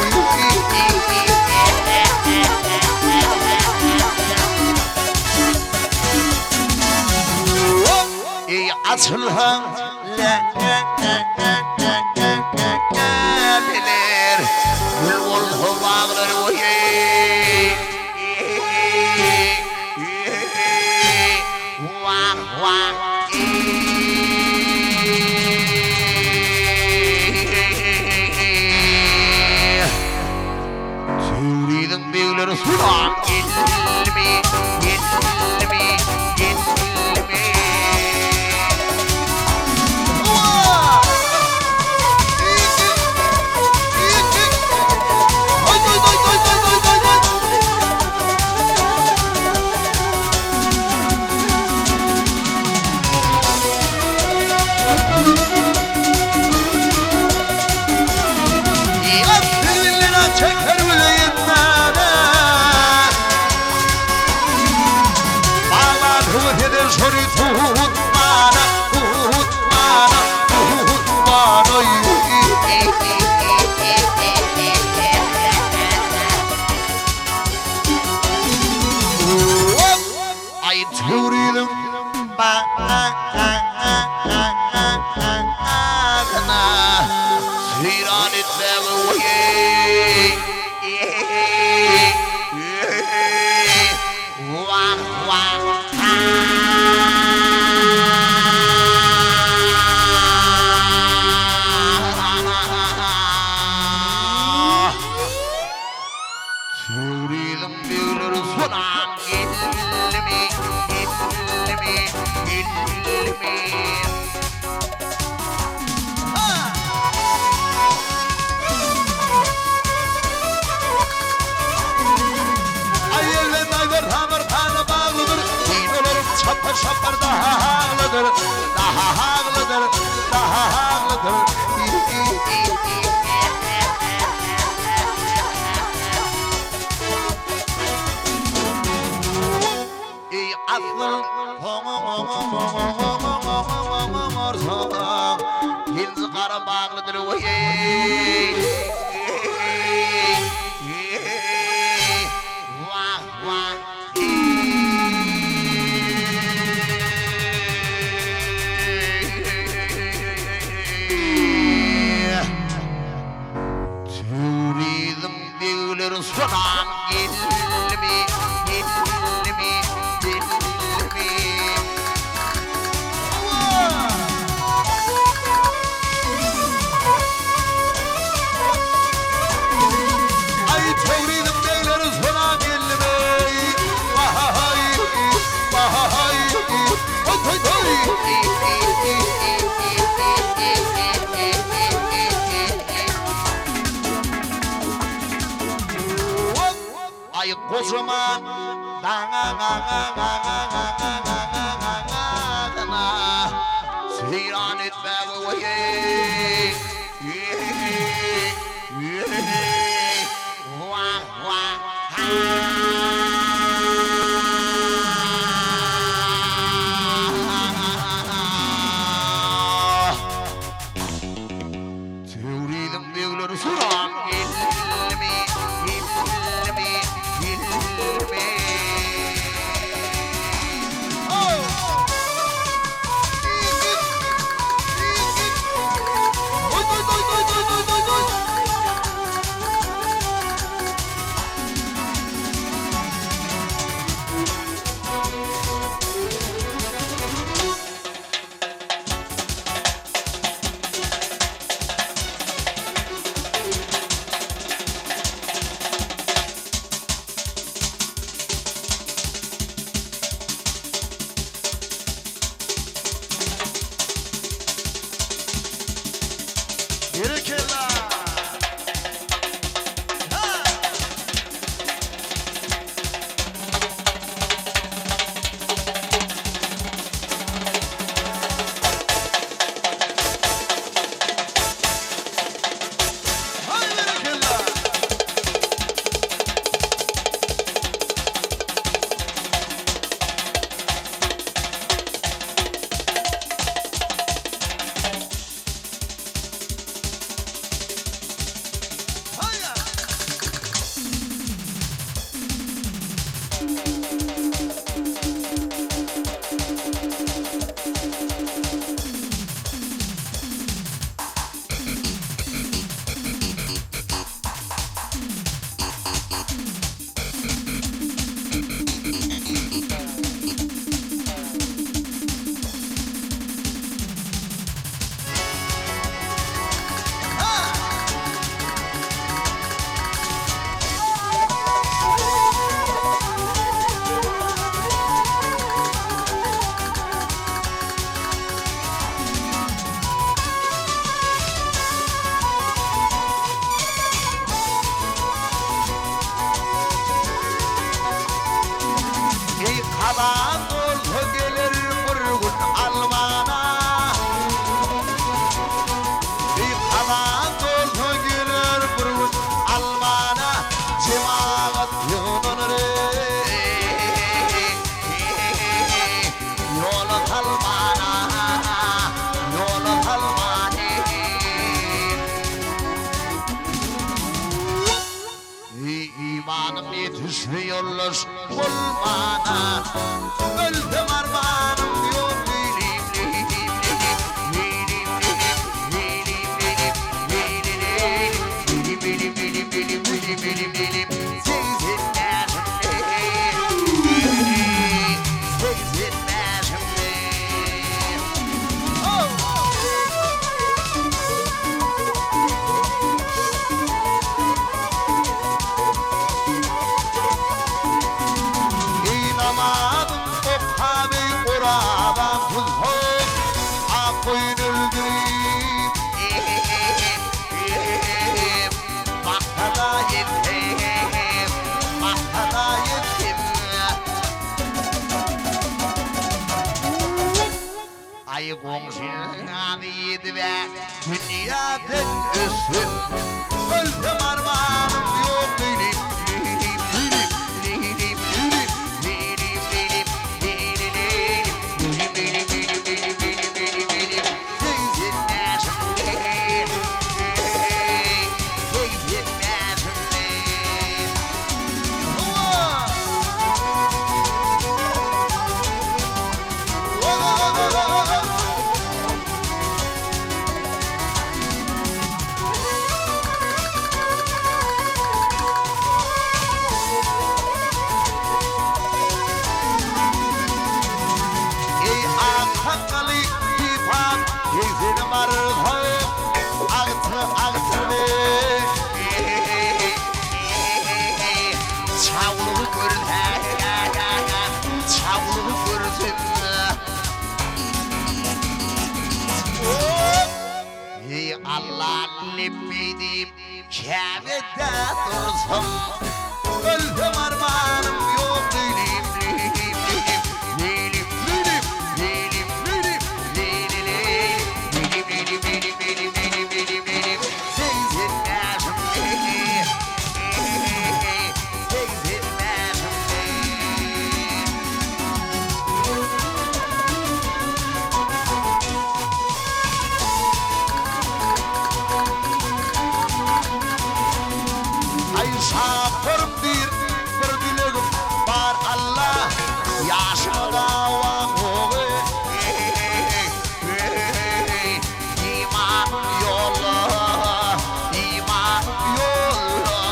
Speaker 3: Eý açylsaň läleler, Gül bolsa baglar oý. Wah wah Töwriziň begleri sulam geldimi, geldimi, geldimi?
Speaker 4: Çeker bileýin-mäne. Baglan höwes eder şony tutmana, tutmana, tutmana.
Speaker 3: Aý Töwriziň bagyna seýran etmäge oý Wah wah ha Töwriziň. Ýyldyz gara baglydyr weý. Wah wah. Töwriziň begleri sonam geldimi, geldimi, geldimi? Aý, Töwriziň begleri sonam geldimi? Waý, waý, hoý, hoý, hoý! Aý gojaman daňa-ňa-ňa-ňa-ňa-ňa-ňa-ňa-ňa-ňa seýran etmäge weý wah wah ha. Töwriziň begleri soran geldimi, geldimi, geldimi? Berekella! Hay berekella! Hayya! Eý kazan bolsa geler bir gün almana. Eý kazan bolsa geler bir gün almana. Jemagat ýygnanar ýola salmana, ýola salmana. Eý imanym ýetişse ýoldaş bolmana. Ölsem armanym ýok. Eý namazym okaby orazam tutsam, ak goýun öldürip, maksada ýetsem, maksada ýetsem. Aý goňşynyň ady ýedibä dünýäden ötsün. Ölsem armanym ýok diýlip, diýlip, diýlip, diýlip, diýlip, diýlip, diýlip, diýlip, diýlip, diýlip. Lepbeý diýip Käbede dursam, Ölsem armanym ýok Leýlim, leýlim, leýlim, leýlim, leýlim, leýlim, leýlim, leýli, leýli, leýlim, leýlim, leýlim, leýlim, leýlim, leýlim, leýlim, segsen bäşim leýli, eý, segsen bäşim leýli. Aý şapyrym diýr bir dilegim bar Alla ýaşyma dawam ýok eý imanym ýolla imanym ýolla.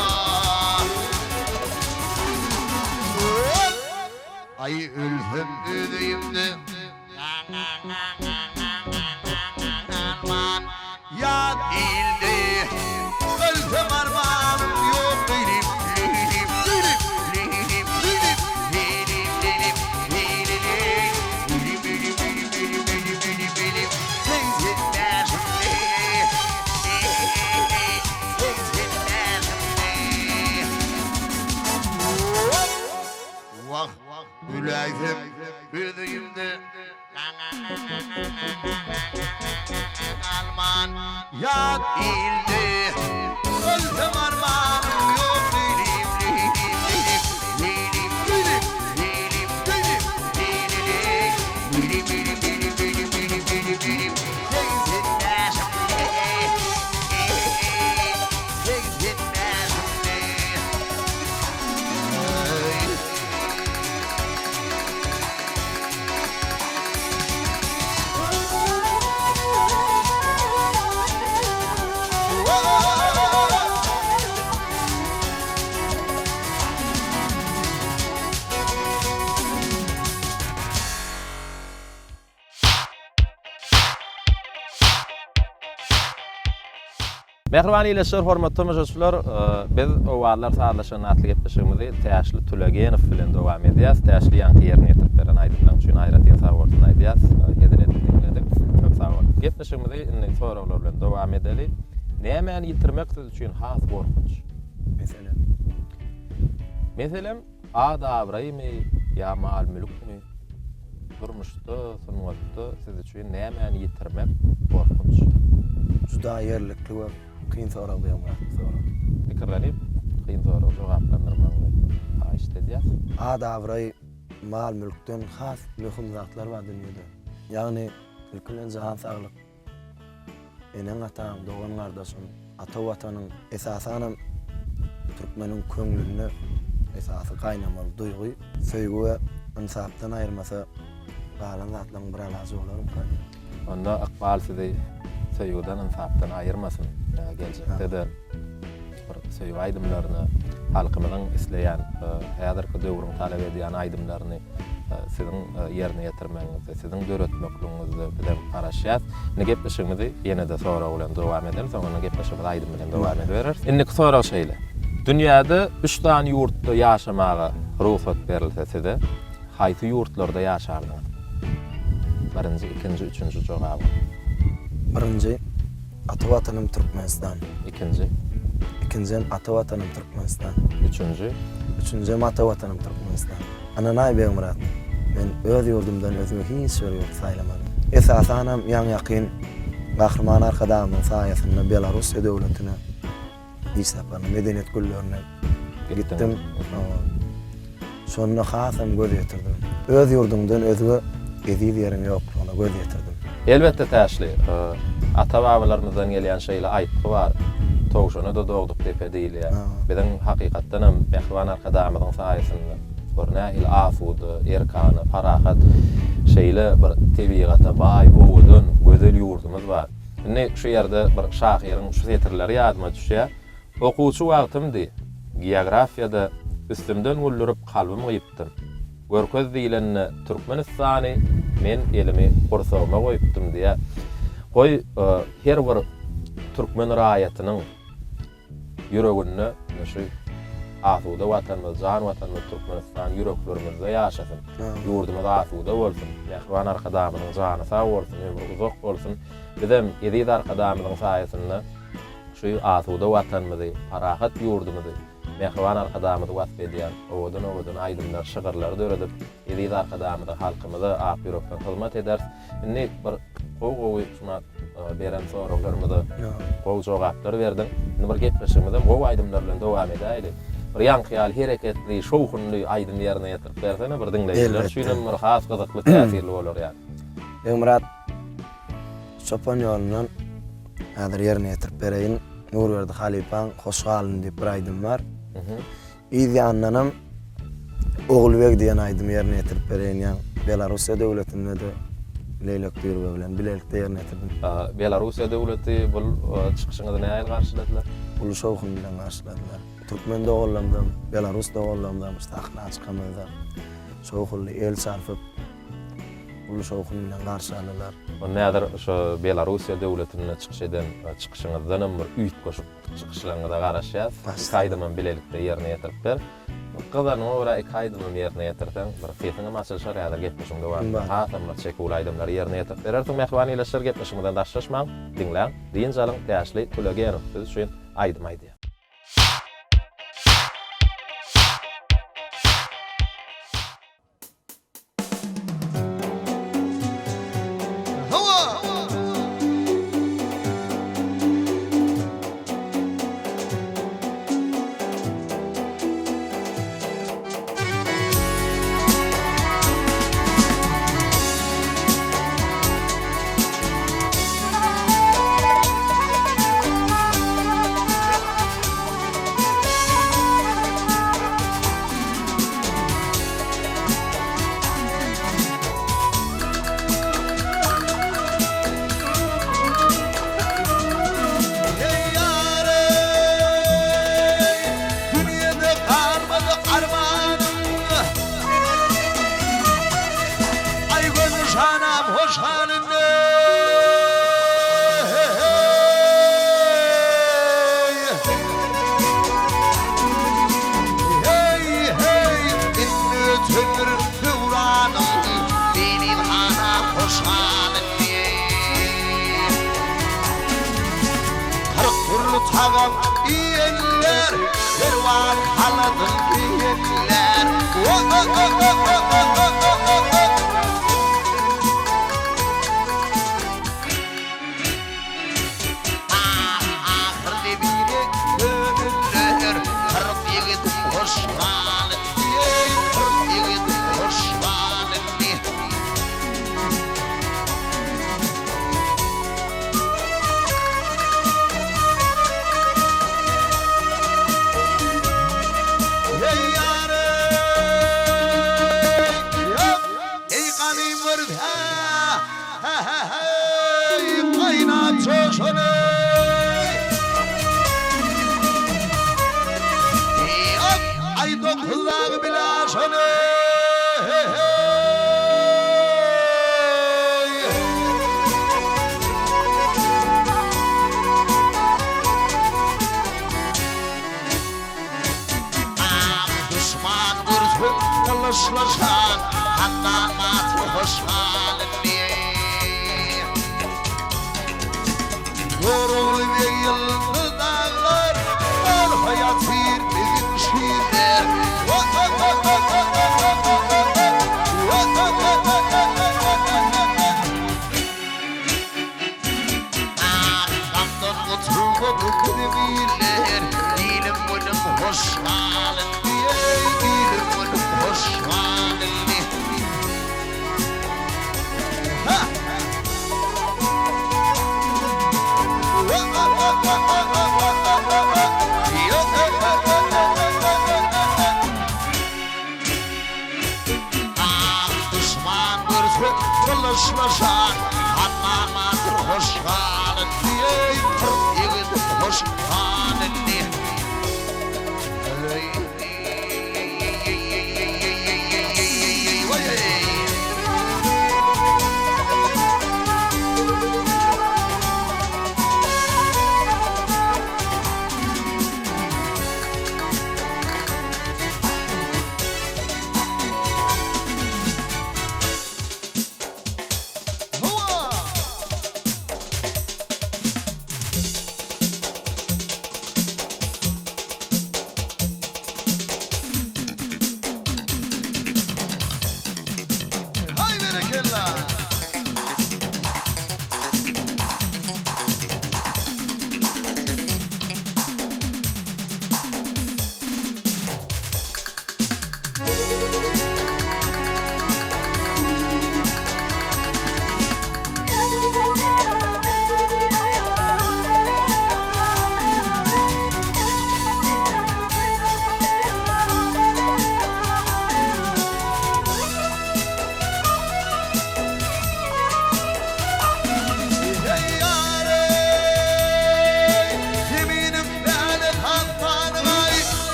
Speaker 3: Aý ölsem öz öýümde. Arman ýat ilde Ölsem armanym ýok Leýlim, leýlim, leýlim, leýlim, leýlim, leýlim, leýlim, leýli, leý, leýlim, leýlim, leýlim, leýlim, leýlim, leýlim, leýlim, segsen bäşim leý, eý, segsen bäşim leý. Wah, öläýsem öz öýümde Galman ýat ilde Ölsem armanym ýok Leýlim, leýlim, leýlim, leýlim, leýlim, leýlim, leýlim, leýli, leý, leýlim, leýlim, leýlim, leýlim, leýlim, leýlim, leýlim, segsen bäşim leý, eý, segsen bäşim leý.
Speaker 1: Mähriban ildeşler, hormatly tomaşaçylar, biz Owazlar sazlaşanda atly gepleşigimizi Täşli Tulegenow bilen dowam edýäs. Täşli ýaňky ýerine ýetirip beren aýdymlaň üçin aýratyn sag bolsun aýdýas. Hezil edip diňledik. Köp sag bol. Gepleşigimizi indi soraglar bilen dowam edeli. Nämäni ýitirmek siz üçin has gorkunç?
Speaker 2: Meselem?
Speaker 1: Meselem, at-abraýmy ýa mal-mülkmi? Durmuşda, sungatda siz üçin nämäni ýitirmek gorkunç?
Speaker 2: Juda ýerlikli we kyn sorag Begmyrat bu sorag.
Speaker 1: Pikirlenip, kyn soragy jogaplandyrmagyňy haýyşt edýäs.
Speaker 2: At-abraý, mal-mülkden has möhüm zatlar bar dünýede. Ýagny, ilki bilen jan saglyk. Eneň-ataň, dogan-gardaşyň, ata Watanyň, esasanam türkmeniň köňlünde esasy gaýnamaly duýgy, söýgi we ynsapdan aýyrmasa galan zatlaryň bir alajy bolarmyka diýýän.
Speaker 1: Onda ykbal sizi söýgüden, ynsapdan aýyrmasyn. Geljekde-de bir söýgi aýdymlaryny, halkymyzyň isleýän, häzirki döwrüň talap edýän aýdymlaryny siziň ýerine ýetirmegiňizde, siziň döretmekligiňizde bizem garaşýas. Indi gepleşigimizi ýene-de sorag bilen dowam edelim, soňundan gepleşigimizi aýdym bilen dowam edibereris. Indiki sorag şeýle. Dünýäde üç sany ýurtda ýaşamaga rugsat berilse size, haýsy ýurtlarda ýaşardyňyz? Birinji, ikinji, üçünji jogabyň.
Speaker 2: Birinji, Ata Watanym Türkmenistan.
Speaker 1: Ikinji.
Speaker 2: Ikinjem Ata Watanym Türkmenistan.
Speaker 1: Üçünji.
Speaker 2: Üçünjem Ata Watanym Türkmenistan. Ynanaý Begmyrat, men öz ýurdumdan özge hiç bir ýurt saýlamadym. Esasanam ýaňy-ýakyn Gahryman Arkadagymyzyň saýasynda Belarussiýa döwletine iş saparyna, Medeniýet güllerine gitdim. Şonda hasam göz ýetirdim. Öz ýurduňdan özge eziz ýeriň ýoklugyna göz ýetirdim.
Speaker 1: Elbetde Täşli, ata-babalarymyzdan gelýän şeýle aýtgy bar, Towşana-da dogduk depe diýilýär. Biziň hakykatdanam mähriban Arkadagymyzyň saýasynda bir nähili asuda, erkana, parahat, şeýle bir tebigata baý, owadan, gözel ýurdumyz bar. Indi şu ýerde bir şahyryň şu setirleri ýadyma düşýär, Okuwçy wagtymdy. Geografiýada üstümden güldürip kalbym gyýypdym. Görkez diýlende Türkmenistany men elimi gursagyma goýupdym diýýär. Goý, her bir türkmen raýatynyň ýüreginde ine şu asuda Watanymyz, jan Watanymyz Türkmenistan ýüreklerimizde ýaşasyn. Ýurdumyz asuda bolsun. Mähriban Arkadagymyzyň jany sag bolsun, ömri uzak bolsun. Bizem eziz Arkadagymyzyň saýasynda. Şu asuda Watanymyzy, parahat ýurdumyzy, mähriban Arkadagymyzy wasp edýän owadan-owadan aýdymlar, şygyrlary döredip, eziz Arkadagymyza, halkymyza ak ýürekden hyzmat ederis. Indi bir gowy-gowy şumat beren soraglarymyza gowy jogaplar berdiň. Indi bir gepleşigimizem gowy aýdymlar bilen dowam edäýeli. Bir ýaňky ýaly hereketli, şowhunly aýdym ýerine ýetirip bersene bir diňleýjiler üçinem bir has gyzykly, täsirli bolar ýaly.
Speaker 2: Begmyrat çopan ýolundan häzir ýerine ýetirip bereýin. Nurberdi halypaň Hoş galyn diýip bir aýdymy bar. Yz ýanyndanam Ogulbeg diýen aýdymy ýerine ýetirip bereýin. Ýa Belarussiýa döwletinde-de Leýlek Düýrbe bilen bilelikde ýerine ýetirdim.
Speaker 1: Belarussiýa döwleti bul çykyşyňyzy nähili garşyladylar?
Speaker 2: Uly şowhun bilen garşyladylar. Türkmen doganlarymyzam, belarus doganlarymyzam sahna çykamyzda şowhunly el çarpyp, uly şowhun bilen garşy aldylar.
Speaker 1: Onda häzir şo Belarussiýa döwletinde çykyş eden çykyşyňyzdanam bir üýtgeşik çykyşlaryňyza garaşýas. Iki aýdymam bilelikde ýerine ýetirip ber. Gyzanyňa görä iki aýdymam ýerine ýetirseň, bir sesiňem açylyşar häzir gepleşigiň dowamynda hasam bir çeküwli aýdymlary ýerine ýetirip berersiň. Mähriban ildeşler gepleşigimizden daşlaşmaň, diňläň, dynç alyň, Täşli Tulegenow siz üçin aýdym aýdýar.
Speaker 3: Heý, heý, indi ötendir döwranyň, Meniň hanam hoşal indi. 40 dürli tagam iýenler, Perwan haladyn geýenler. Ahyr nebire köneller, 40 ýigidiň hoş galyny, 40 ýigidiň hoş galyny. Eý ýar-eý!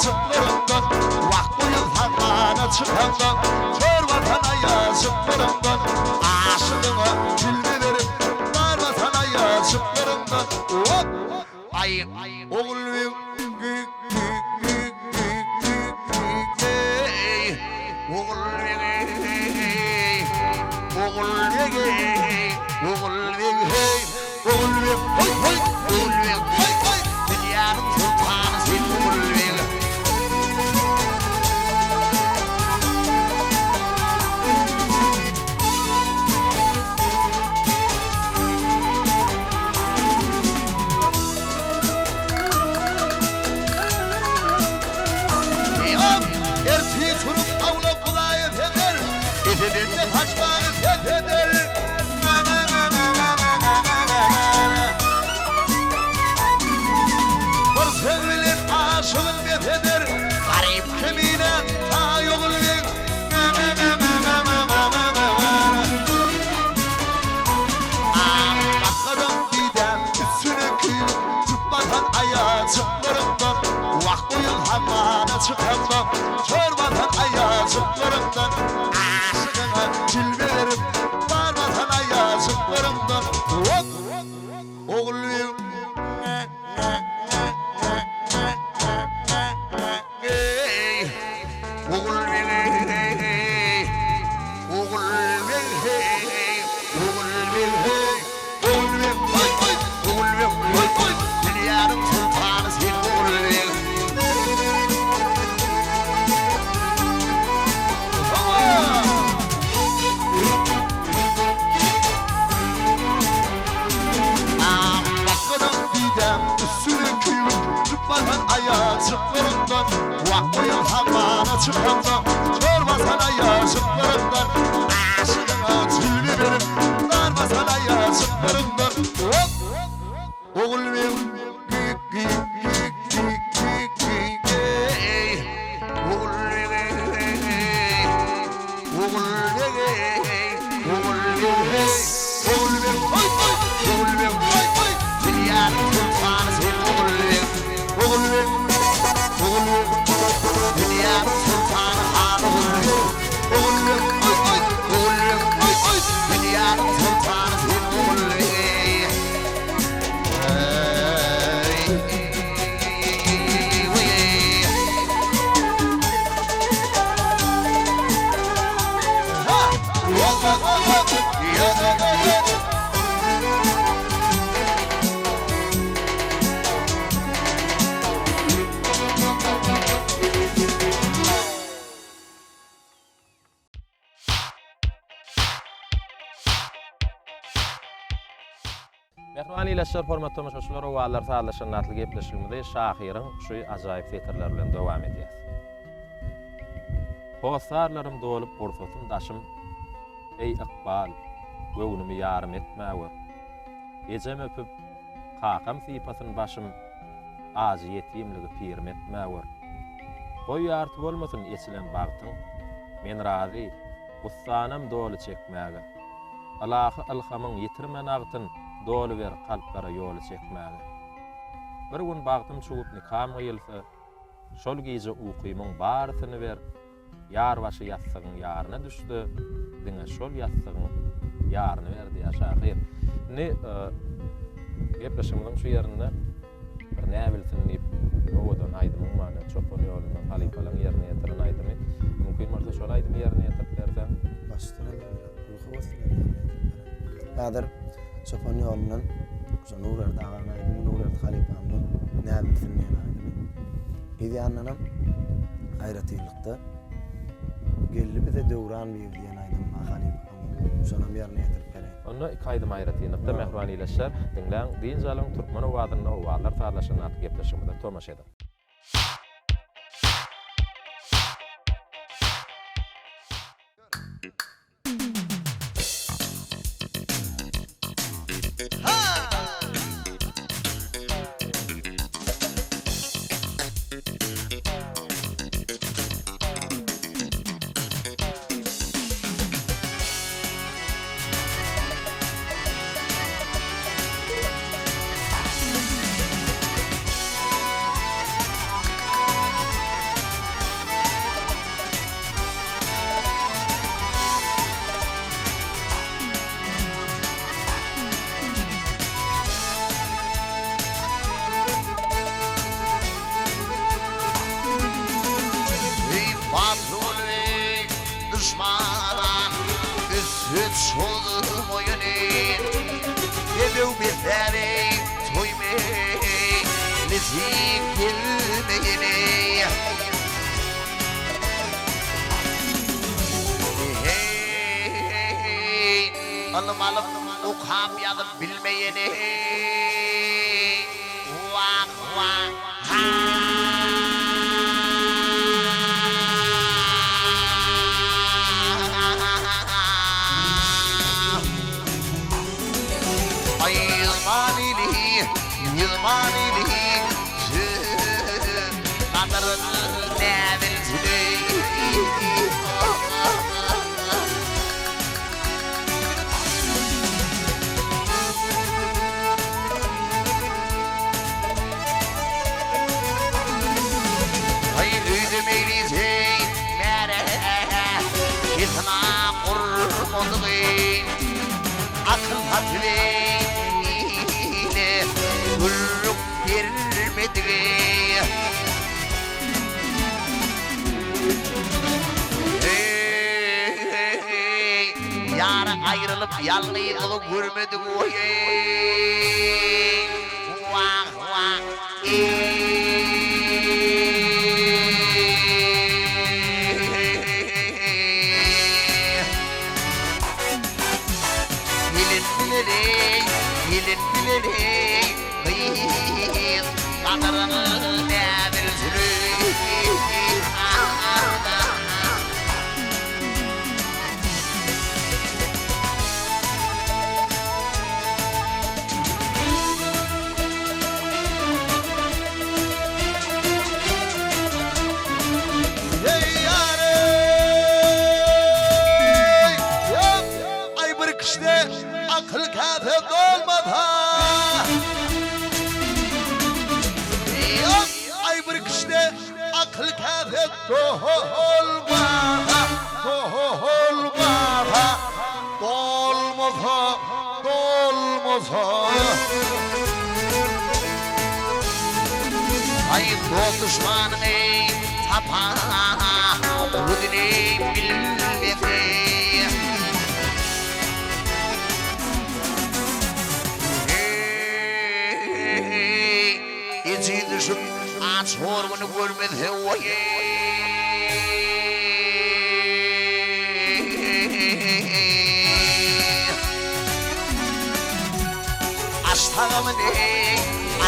Speaker 3: aýajyklarymdan Wah bu ýyl hamana çykamda Kör basan aýajyklarymdan Aşygyňa jilwe berip Dar basan aýajyklarymdan Hop! Aý, Ogulbeg Gü-gü-gü-gü-gü-gü-gü-eý Ogulbeg-eý Ogulbeg-eý Ogulbeg-heý Ogulbeg hoý hoý Ogulbeg hoý hoý Dünýäniň sultany sen Ogulbeg. Eýýam ertir turup awlap bulaýa sezer, Esedende saçmagy ses eder. Bir söz bilen aşygyn bes eder, Garyp kemine taý Ogulbeg. Bakgadam didäm üstüne küýüp, Tüp basan aýajyklarymdan, Wah, bu ýyl hamana çykamda, Kör basan aýajyklarymdan, Aşygyňa jilwe berip, Bar basan aýajyklarymdan, Hop! Ogulbeg! Eý, Ogulbeg-eý, Ogulbeg-heý, Ogulbeg-heý, Ogulbeg, hoý-hoý, Ogulbeg, hoý-hoý, dünýäniň sultany sen, Ogulbeg. Hawa! Bakgadan didäm üstüne küýüp, Tüp basan aýajyklarymdan, Wah, bu ýyl hamana çykamda, Kör basan aýajyklarymdan, Aşygyňa jilwe berip, Dar basan aýajyklarymdan, Hop! Ogulbeg Gü-gü-gü-gü-gü-gü-gü-eý, Ogulbeg-eý, Ogulbeg-eý, Ogulbeg-heý, Ogulbeg hoý-hoý, Ogulbeg hoý-hoý, Dünýäniň sultany sen Ogulbeg, Ogulbeg, Ogulbeg, Dünýäniň sultany han Ogulbeg, Ogulbeg hoý-hoý, Ogulbeg hoý-hoý, Dünýäniň sultany sen Ogulbeg.
Speaker 1: Mähriban ildeşler, hormatly tomaşaçylar, Owazlar sazlaşanda atly gepleşigimizi şahyryň şu ajaýyp setirleri bilen dowam edýäs. Hossarlarym dolup gursasyn daşym, Eý, ykbal, göwnümi ýarym etmäwer. Ejem öpüp, kakam sypasyn başym, Ajy ýetimligi pirim etmäwer. Goý ýarty bolmasyn eçilen bagtyň, Men razy, gussanam doly çekmäge. Ylahy ylhamyň ýitirme nagtyn, Doly ber kalplara ýoly çekmäge. Bir gün bagtym çüwüp nikam gyýylsa, Şol gije ukymyň barysyny ber, Ýar başy ýassygyň ýaryna düşse, diňe şol ýassygyň ýaryny ber diýýär şahyr. Indi gepleşigimiziň şu ýerinde bir näbilsin diýip owadan aýdymyň bar, Çopan ýolundan halypalaryň ýerine ýetiren aýdymy. Mümkin bolsa şol aýdymy ýerine ýetirip berseň.
Speaker 2: Başdan uly höwes bilen ýerine ýetirip bererin. Häzir Çopan ýolundan şu Nurberdi agaň aýdymy, Nurberdi halypamyzyň Näbilsin diýen aýdymy. Yz ýanyndanam aýratynlykda Geldi bize döwran bibi diýen aýdym bar halypamyzyň. Şonam ýerine ýetirip bereýin.
Speaker 1: Onda iki aýdym aýratynlykda mähriban ildeşler, diňläň, dynç alyň, Türkmen owazynda owazlar sazlaşan atly gepleşigimize tomaşa ediň.
Speaker 3: Batyrgül duşman üstü çozmaýany, Bedew besläni toýmy nesip gelmeýeni. Heý, ylym alyp okap ýazyp bilmeýeni. Wah, wah, ha! Aý, manyly, ýüz manyly söz gadyryn näbilsin-eý. Aý öýde meýlisi märe Kesina gurmadygy Akyl satyby ile Gürrüň bermedigi Eý, ýary aýrylyp ýalňyzlygy görmedik oý-eý, wah, wah, eý. Gelin bilen-eý, gelin bilen-eý, gyz gadyryny näbilsin-eý. Eý ýar-eý, aý bir kişide akyl käse dolmasa. Aý bir kişide akyl käse dolmasa, dolmasa, dolmasa, dolmasa. Aý dost duşmanyňy tapa, özüni bilmese. Eý, ejiz düşüp, aç hor güni görmese, oý-eý. Aş tagamyny,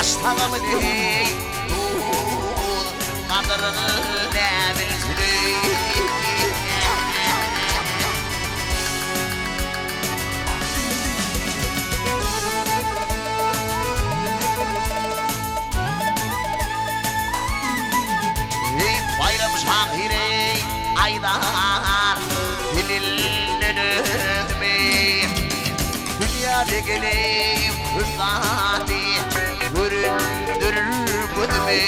Speaker 3: aş tagamyny, duz gadyryny näbilsin-eý. Eý, Baýram şahyr-eý, aýdar dilinden özümi. Dünýäde geleý köp zady görendir gözümi.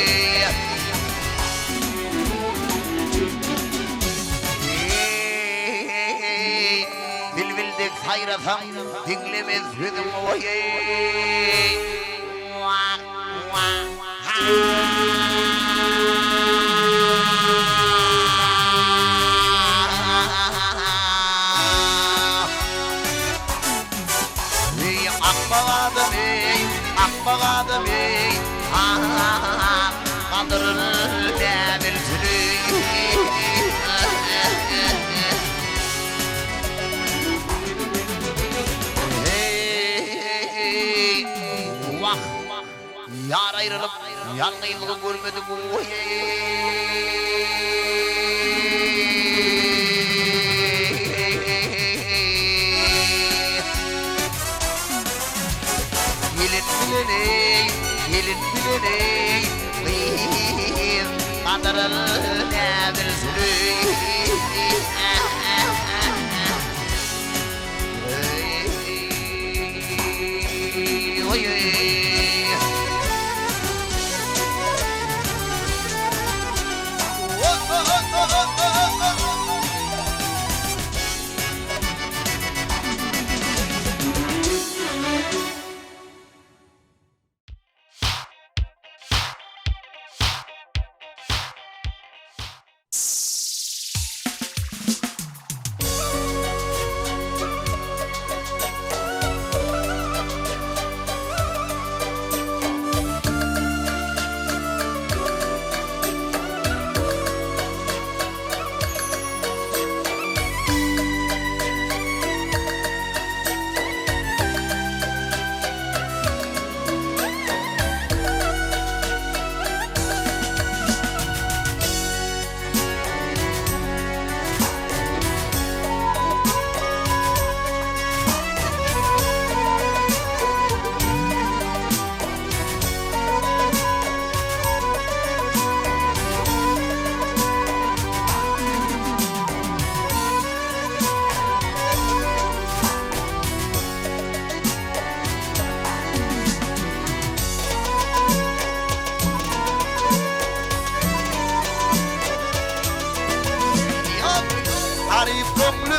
Speaker 3: Eý, bilbil dek saýrasaň, diňlemez sözüň oý-eý. Wah, wah, ha! Eý, akmak adam, eý, akmak adam, eý, ah, gadyryny näbilsin, eý. Eý, wah, ýar aýrylyp, ýalňyzlygy görmedik, oý-eý. Gelin bilen eý, gelin bilen eý, gyz gadyryny näbilsin eý.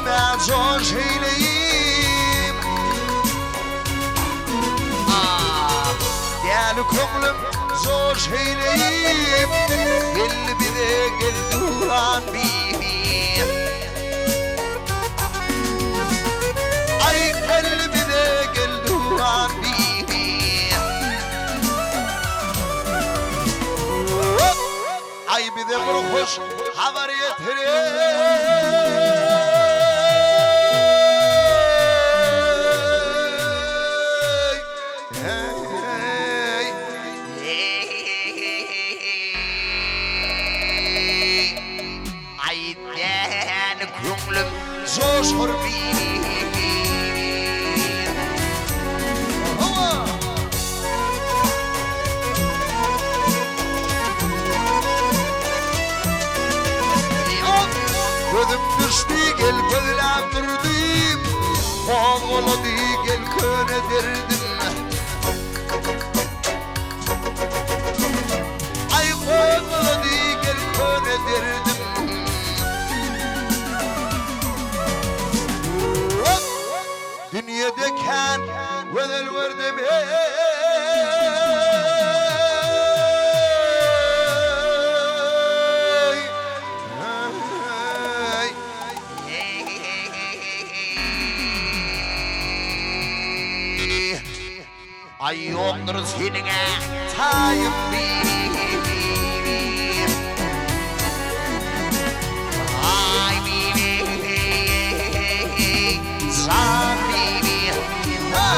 Speaker 3: Köňlüme joş eýleýip. Ah, däli köňlüm joş eýleýip, Gel bize gel Duran bibi. Aý gel bize gel Duran bibi. Aý bize bir hoş habar ýetir.
Speaker 4: Aý däli köňlüm joşur bibi.
Speaker 3: Gözüm düşdi gel gözläp durdym, Gozgalady gel köne derdim. Aý gozgalady gel köne derdim. Dünýede kän gözel gördüm eý. Eý.
Speaker 4: Aý ýokdur seniň-ä taýyň bibi. Aý bibi, jan bibi.
Speaker 3: Ha!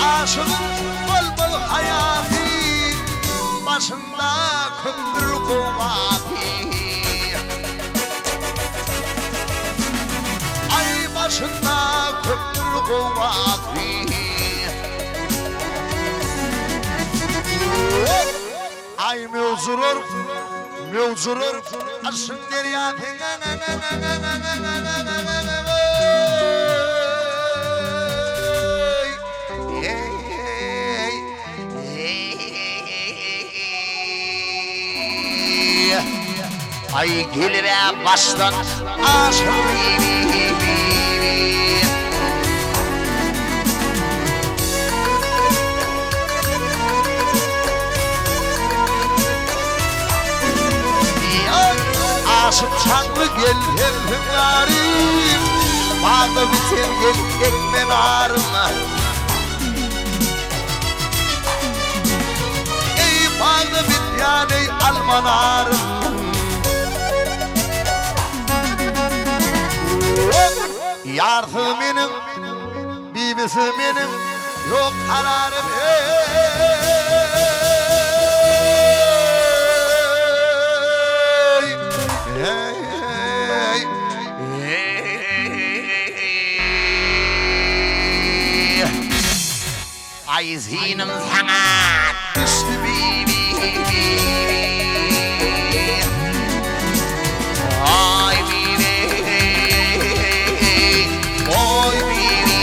Speaker 3: Aşygyň bolmaly haýaty, Başynda köpdür gowgasy. Aý başynda köpdür gowgasy. Aý möwjürer, möwjürer aşyň derýasy.
Speaker 4: Aý gelip-ä başdan aşyr bibi.
Speaker 3: Aşyk çaňly gel sensiň ýarym, Bagda biten gel ekme narym. Eý bagda bitýän eý alma narym. Ýarsyz meniň, bibisiz meniň, Ýok kararym eý. Eý.
Speaker 4: Aý synym saňa düşdi bibi. Aý bibi, oý bibi.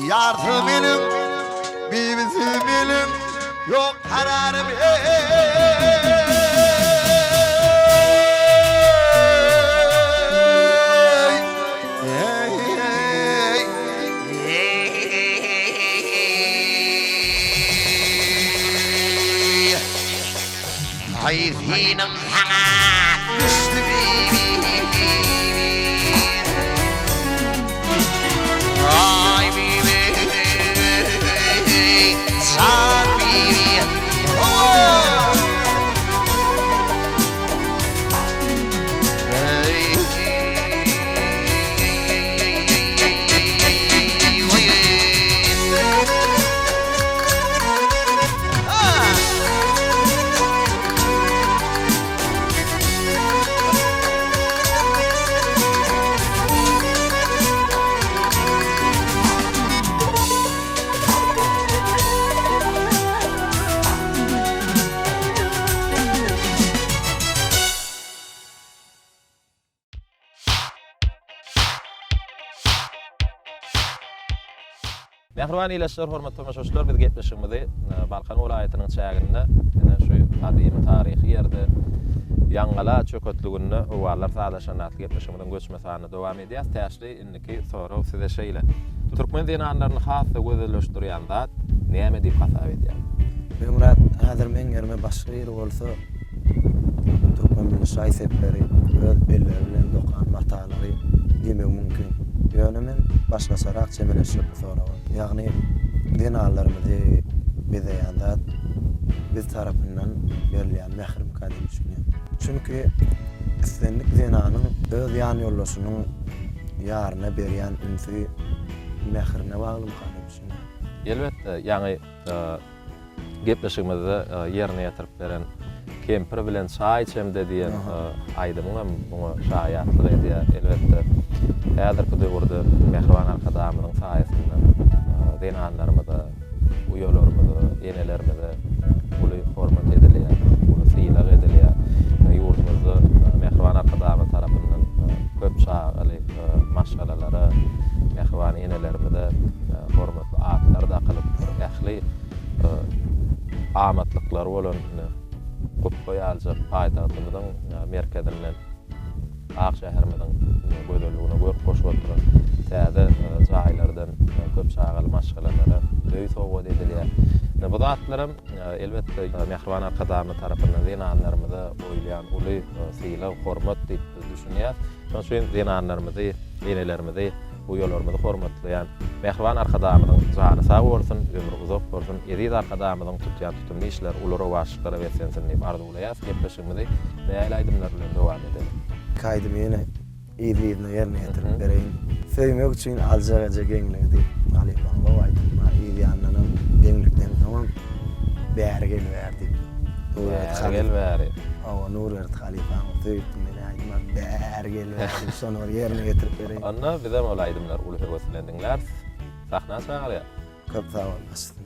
Speaker 3: Ýarsyz meniň, bibisiz meniň, Ýok kararym eý. Eý.
Speaker 4: Aý synym saňa düşdi bibi. Aý bibi, jan bibi.
Speaker 1: Mähriban ildeşler, hormatly tomaşaçylar, biz gepleşigimizi Balkan welaýatynyň çäginde, ine şu gadymy taryhy ýerde, Ýaňgala çöketliginde Owazlar sazlaşanda atly gepleşigimiziň göçme sanyny dowam edýäris. Täşli, indiki sorag size şeýle. Türkmen zenanlaryny has-da gözelleşdirýän zat näme diýip hasap edýäňiz?
Speaker 2: Begmyrat, häzir meň ýerime başga biri bolsa, türkmen milli şaý-sepleri, öz elleri bilen dokan matalary diýmegi mümkin. Ýöne men başgaçarak çemeleşjek bu soraga. Ýagny zenanlarymyzy bezeýän zat biz tarapyndan berilýän mähirmika diýip düşünýän. Çünki islendik zenanyň öz ýanýoldaşynyň ýaryna berýän ünsi mährine baglymyka diýip düşünýän.
Speaker 1: Elbetde, ýaňy gepleşigimizde ýerine ýetirip beren Kempir bilen çaý içemde diýen aýdymyňam muňa şaýatlyk edýär. Elbetde, häzirki döwürde mähriban Arkadagymyzyň saýasynda zenanlarymyza, uýalarymyza, enelerimize uly hormat edilýär, uly sylag edilýär. Ýurdumyzda mähriban Arkadagymyz tarapyndan köp çagaly maşgalalara, mähriban enelerimize hormatly atlar dakylyp, ähli amatlyklary bolan gupba ýaljak paýtagtymyzyň merkezinden ak şäherimiziň gözelligine görk goşup oturan täze jaýlardan köp çagaly maşgalalara öý sowgat edilýär. Bu zatlaram elbetde mähriban Arkadagymyz tarapyndan zenanlarymyza goýulýan uly sylag, hormat diýip biz düşünýäris. Şonuň üçin zenanlarymyzy, enelerimizi Uýalarymyzy hormatlaýan mähriban Arkadagymyzyň jany sag bolsun, ömri uzak bolsun, eziz Arkadagymyzyň tutýan tutumly işleri uly rowaçlyklara beslensin diýip arzuwlaýas. Gepleşigimizi nähili aýdymlar bilen dowam edeli?
Speaker 2: Iki aýdymy ýene yzly-yzyna ýerine ýetirip bereýin. Söýmek üçin aljak eje geňligi diýip halypaň gowy aýdymy bar. Yz ýanyndanam geňlikden soňam Bäri gel bäri diýip Nurberdi
Speaker 1: Bäri gel bäri.
Speaker 2: Hawa Nurberdi halypaň söýüpdim men aýdyma Bäri gel bäri diýip şony bir ýerine ýetirip bereýin.
Speaker 1: Onda bizem ol aýdymlary uly höwes bilen diňläris. Sahna çagyrýas.
Speaker 2: Köp sag bol başysyna.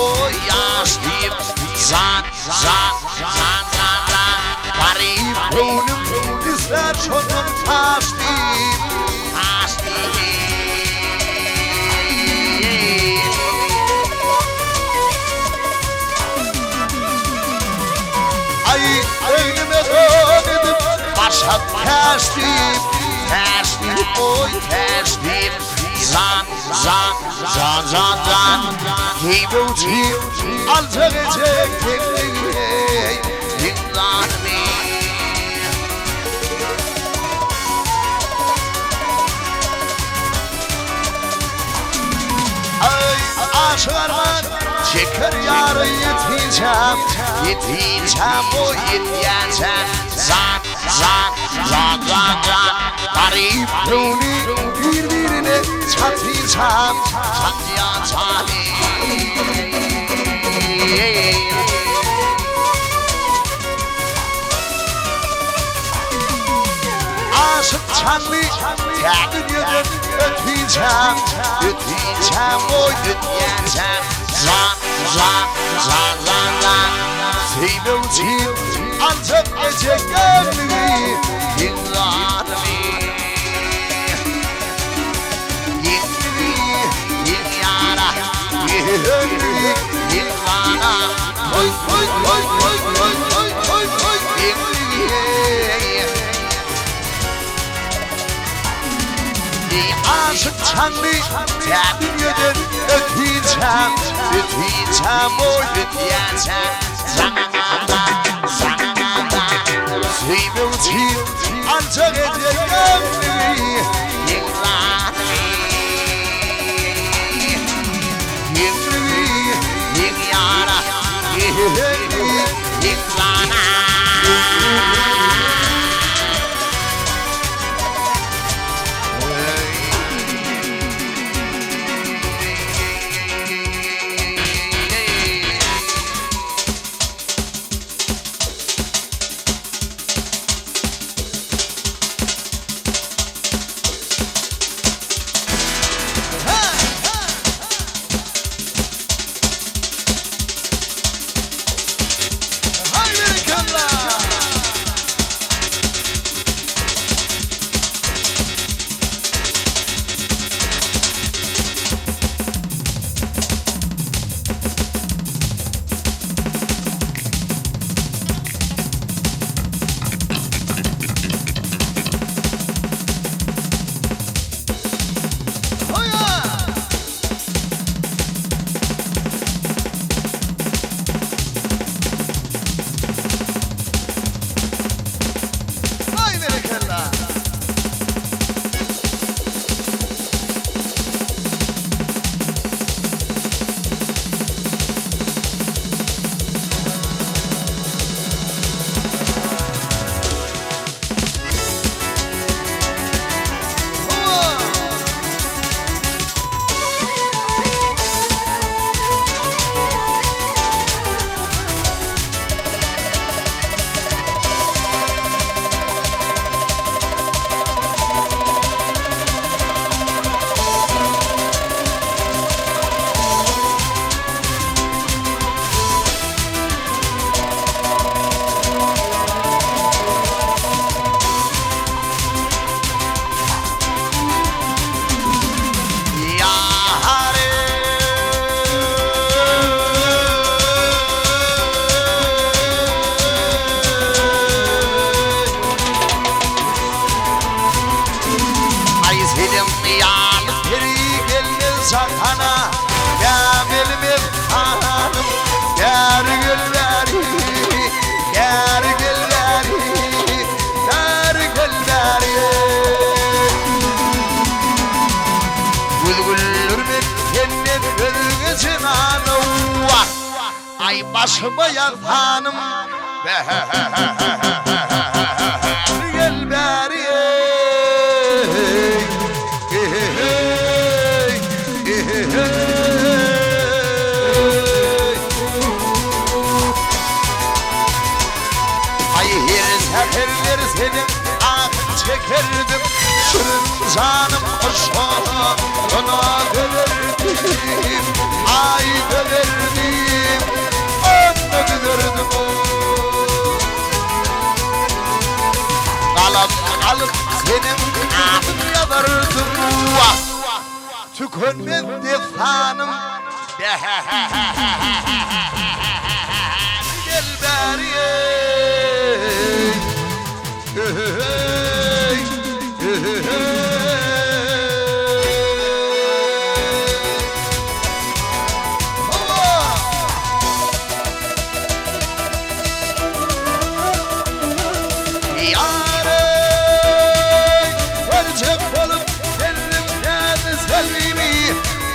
Speaker 4: oý ýaş diýip Jan jan jan jan jan Garyp
Speaker 3: Göwnüm islär şondan taş diýip
Speaker 4: Taş diýip.
Speaker 3: Aý egnime don edip başa täç diýip
Speaker 4: Täç diýip oý täç diýip Jan jan jan jan jan
Speaker 3: Geýmek üçin aljak eje teňligi
Speaker 4: Ýyllanymy.
Speaker 3: Aý aşyk arman çeker ýary ýetinçäm
Speaker 4: Ýetinçäm oý ýetýänçäm Jan jan jan jan jan
Speaker 3: Garyp göwni bir-birine çatynçam
Speaker 4: Çatýançam eý.
Speaker 3: Aşyk Çanly tä dünýeden ötinçäm
Speaker 4: Ötinçäm oý ötýänçäm Jan jan jan jan jan
Speaker 3: Söýmek üçin aljak eje geňligi
Speaker 4: Ýyllanymy
Speaker 3: Geňligi
Speaker 4: Ýyl ýara
Speaker 3: Geňligi
Speaker 4: Ýyllana
Speaker 3: Oý oý oý oý oý oý oý oý Geňligi Aşyk Çanly tä dünýeden ötinçäm
Speaker 4: Ötinçäm oý ötýänçäm Jan jan jan jan
Speaker 3: Söýmek üçin aljak eje geňligi
Speaker 4: Ýyllanymy
Speaker 3: Geňligi
Speaker 4: Ýyl ýara
Speaker 3: Geňligi
Speaker 4: Ýyllana.
Speaker 3: Hay berekella! Hoya! Hay berekella! Hoya!
Speaker 4: Ay senin ýaly
Speaker 3: Peri gelmez jahana, Gämelmez hanym, Gäri gel bäri, gäri gel bäri, gäri gel bäri.
Speaker 4: Gül güldürmek
Speaker 3: Senden özge jenana Ay başyma ýazhanym, Bäri gel bäri, ey, ey, ey, ey. Ay her seferler senin ahın çekerdim Şirin canım aşağına döverdim Ay döverdim. Seniň adyň ýazardym wah Tükenmez dessanym Bäri gel bäri eý Öheheý öheheý. Hawa. Ýareý, görjek bolup geldim täze Selimi,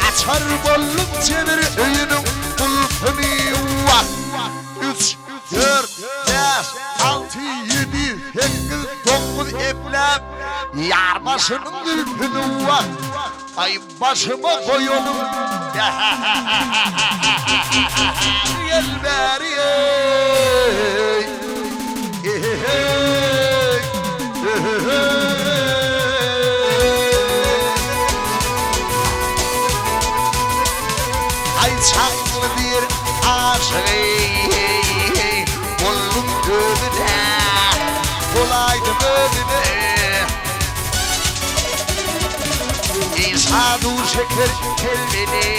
Speaker 3: Açar boldum jebir öýüniň gulpuny. Wah! Üç, dört, bäş, alty, ýedi, sekiz, dokuz epläp, Ýar başynyň zülpüni. Wah! Aý, başyma goýanym. Gel bäri eý. Eheheý. Eheheý. Aý çakly bir aşygy boldum özüne, bolaýdym özüne. Şadu şeker kelbeli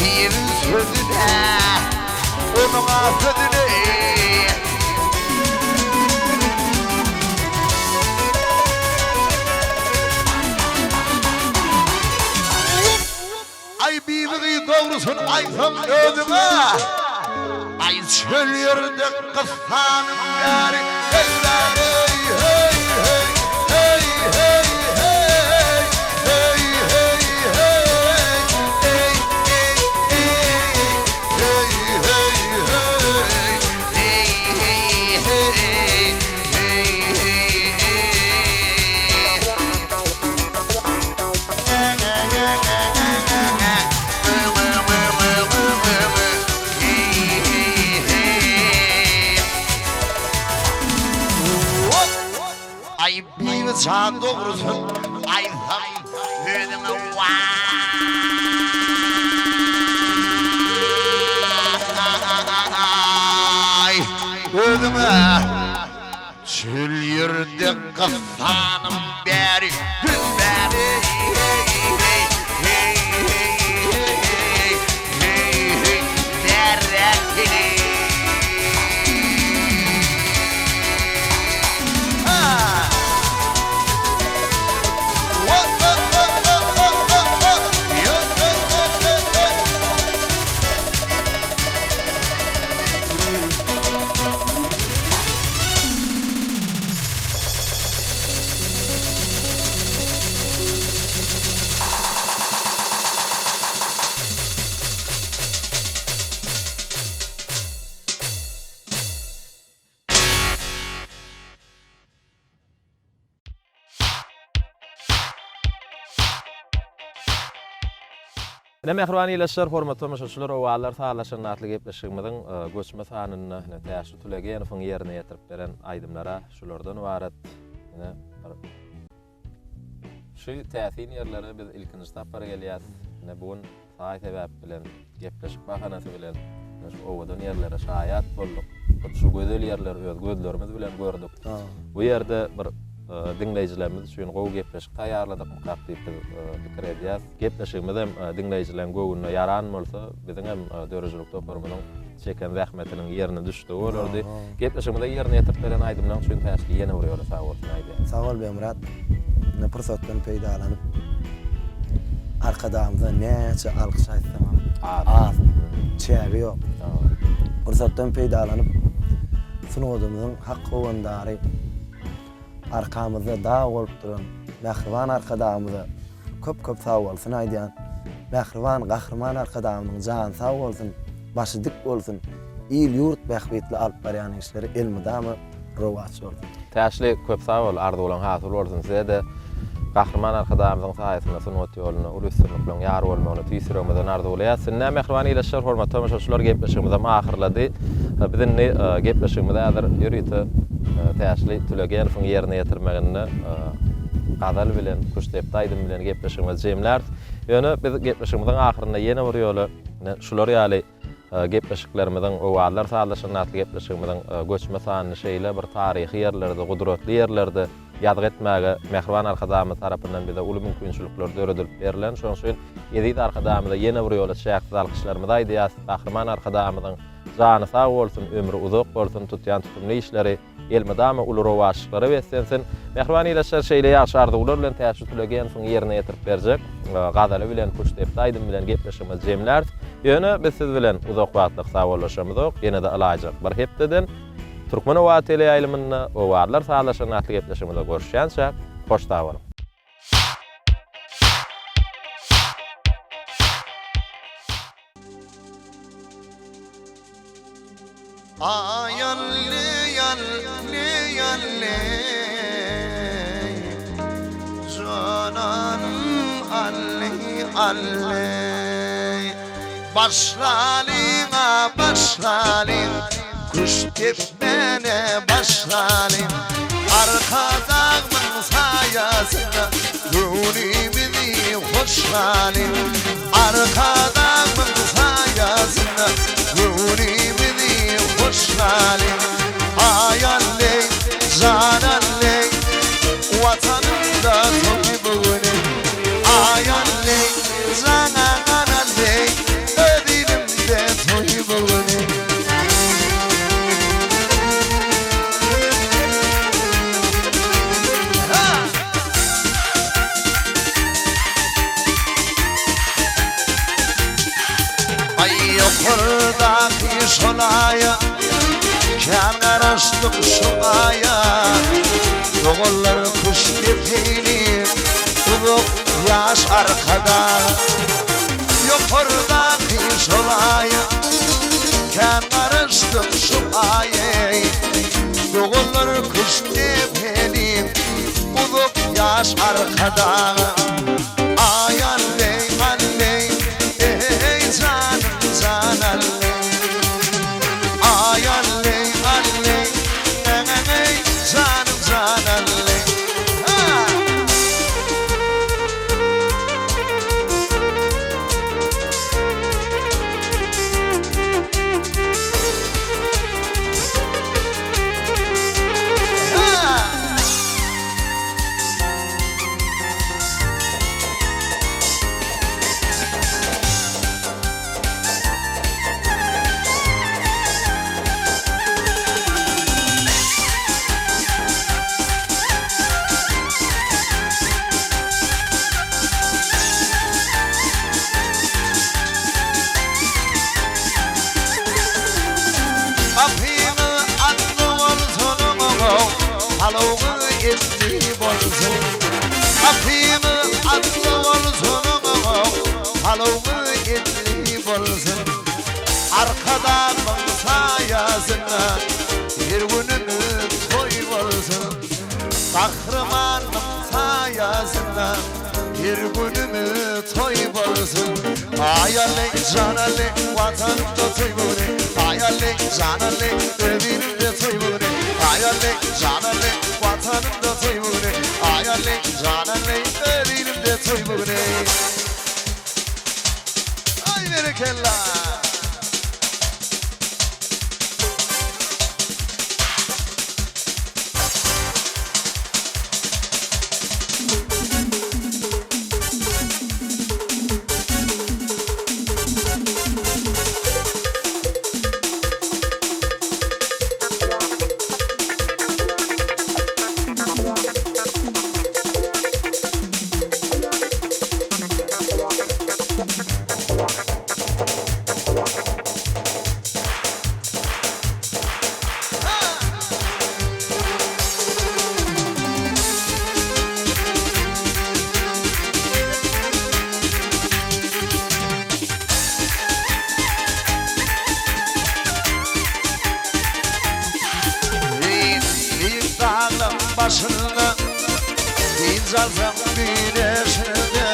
Speaker 3: diýen sözüne, onuň-a sözüne. Aý bibi gyz dogrusyny aýtsam özüňe Aý çöl ýerde gyssanym bäri Gel bäri heý heý heý heý heý heý heý heý heý eý eý heý heý heý heý heý heý heý Aý bibijan dogrusyn aýtsam özüňe waý özüňe Çöl ýerde gyssanym bäri gül bäri heý heý heý heý heý heý heý bärräk geliň.
Speaker 1: Ine mähriban ildeşler, hormatly tomaşaçylar, Owazlar sazlaşanda atly gepleşigimiziň göçme sanynda ine Täşli Tulegenowyň ýerine ýetirip beren aýdymlary şulardan ybarat. Ine bir şu täsin ýerlere biz ilkinji sapar gelýäs. Ine bu gün Saý-sebäp bilen, gepleşik bahanasy bilen ine şu owadan ýerlere şaýat bolduk. Hut şu gözel ýerleri öz gözlerimiz bilen gördük. Bu ýerde bir diňleýjilerimiz üçin gowy gepleşik taýýarladykmykak diýip biz pikir edýäs. Gepleşigimiz hem diňleýjileriň göwnüne ýaran bolsa, biziň hem döredijilik toparymyzyň çeken zähmetiniň ýerine düşdügi bolardy. Gepleşigimize ýerine ýetirip beren aýdymlaryň üçin Täşli ýene bir ýola sag bolsun aýdýan.
Speaker 2: Sag bol Begmyrat. Indi pursatdan peýdalanyp Arkadagymyza näçe alkyş aýtsamam az. Çägi ýok. Pursatdan peýdalanyp sungatymyzyň hak howandary, arkamyzda dag bolup duran mähriban Arkadagymyza Köp köp sagbolsun aýdýan. Mähriban Gahryman Arkadagymyzyň jany sag bolsun, başy dik bolsun, il ýurt bähbitli alyp barýan işleri elmydama rowaç bolsun.
Speaker 1: Täşli köp sag bol arzuwlaň hasyl bolsun sizede Gahryman Arkadagymyzyň saýasynda sungat ýolunda uly üstünlikleriň ýar bolmagyny tüýs ýüregimizden arzuwlaýas. Indi mähriban ildeşler hormatly tomaşaçylar gepleşigimizem ahyrlady. Biz indi gepleşigimizi häzir ýörite Täşli Tülegenowyň ýerine ýetirmeginde gazal bilen, küştdepdi aýdymy bilen gepleşigimizi jemläris. Ýöne biz gepleşigimiziň ahyrynda ýene bir ýola ine şular ýaly gepleşiklerimiziň Owazlar sazlaşanda atly gepleşigimiziň göçme sanyny şeýle bir taryhy ýerlerde, gudratly ýerlerde. ýazgy etmäge Mähriban Arkadagymyz tarapyndan bize uly mümkinçilikler döredilip berlen. Şonuň üçin eziz Arkadagymyza ýene bir ýola çäksiz alkyşlarymyzy aýdýarys. Gahryman Arkadagymyzyň jany sag bolsun, ömri uzak bolsun, tutýan tutumly işleri elmydama uly rowaçlyklara beslensin. Mähriban ilaçlar şeýle ýagşy arzuwlar bilen Täşli Tülegenowyň ýerine ýetirip berjek gazaly bilen Kuşdepdi aýdymy bilen gepleşigimizi jemläris. Ýöne biz siz bilen uzak wagtlyk sagbollaşamyzok, ýene-de ylaýjak bir hepdeden Türkmen owazy teleýaýlymynda Owazlar sazlaşygyny atly gepleşigimizde görüşýänçäk, hoş sag boluň!
Speaker 3: Aýally ally ally Jananym ally ally Başlalyň-a başlalyň Küşt depmäne başlalyň Arkadagymyň saýasynda Göwnümizi hoşlalyň Arkadagymyň saýasynda Göwnümizi hoşlalyň Aý alleý, jan alleý, Watanymda toý bu güni. Aý alleý, jan alleý, Öz ilimde toý bu güni. Aý ýokardaky şol aýa Kän garaşdyk şu aýa Doganlar kuş depeýli Uzak ýaş Arkadag Ýokardaky şol aýa Kän garaşdyk şu aýa Doganlar kuş depeýli Uzak ýaş Arkadag Aý alleý alleý eý janym jan alleý Aý alleý alleý eý janym jan alleý Ha! Ha! Gapyňyz atly bolsun, Palawňyz etli bolsun. Gapyňyz atly bolsun, Palawňyz etli bolsun. Arkadagymyň saýasynda her günümiz toý bolsun. Gahrymanymyň saýasynda Her günümiz toý bolsun Aý Alle, jan Alle, Watanymda toý bu güni Aý Alle, jan Alle, öz ilimde toý bu güni Aý Alle, jan Alle, Watanymda toý bu güni Aý Alle, jan Alle, öz ilimde toý bu güni Aý berekella! Beýik daglaň başynda Dynç alsaň güneşinde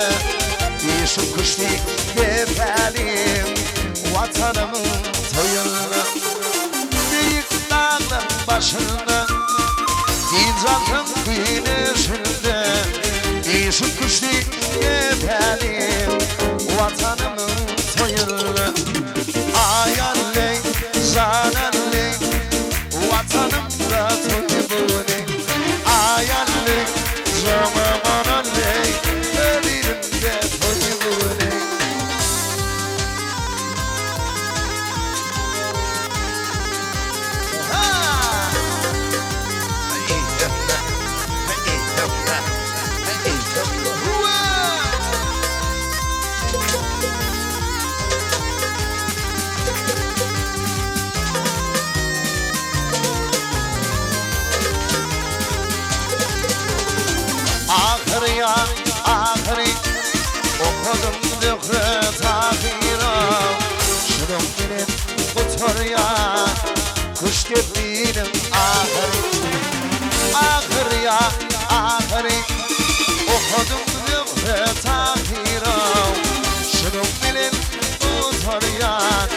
Speaker 3: Işik küşdi depälim Watanymyň toýunda Beýik daglaň başynda Dynç alsaň güneşinde Işik küşdi depälim Watanymyň toýunda Aý alleý, jan alleý Watanymda toý bu güni Aý alleý. Zöhre Tahyra Şunuň bilen gutarýar Küştdepdiniň ahyry Ahyrýa ahyry Okadym Zöhre Tahyra Şunuň bilen gutarýar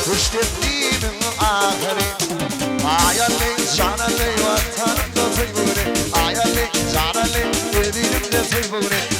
Speaker 3: Küştdepdiniň ahyry Aýally janally Watanymda toý bu güni Aýally janally Ezilimde toý bu güni.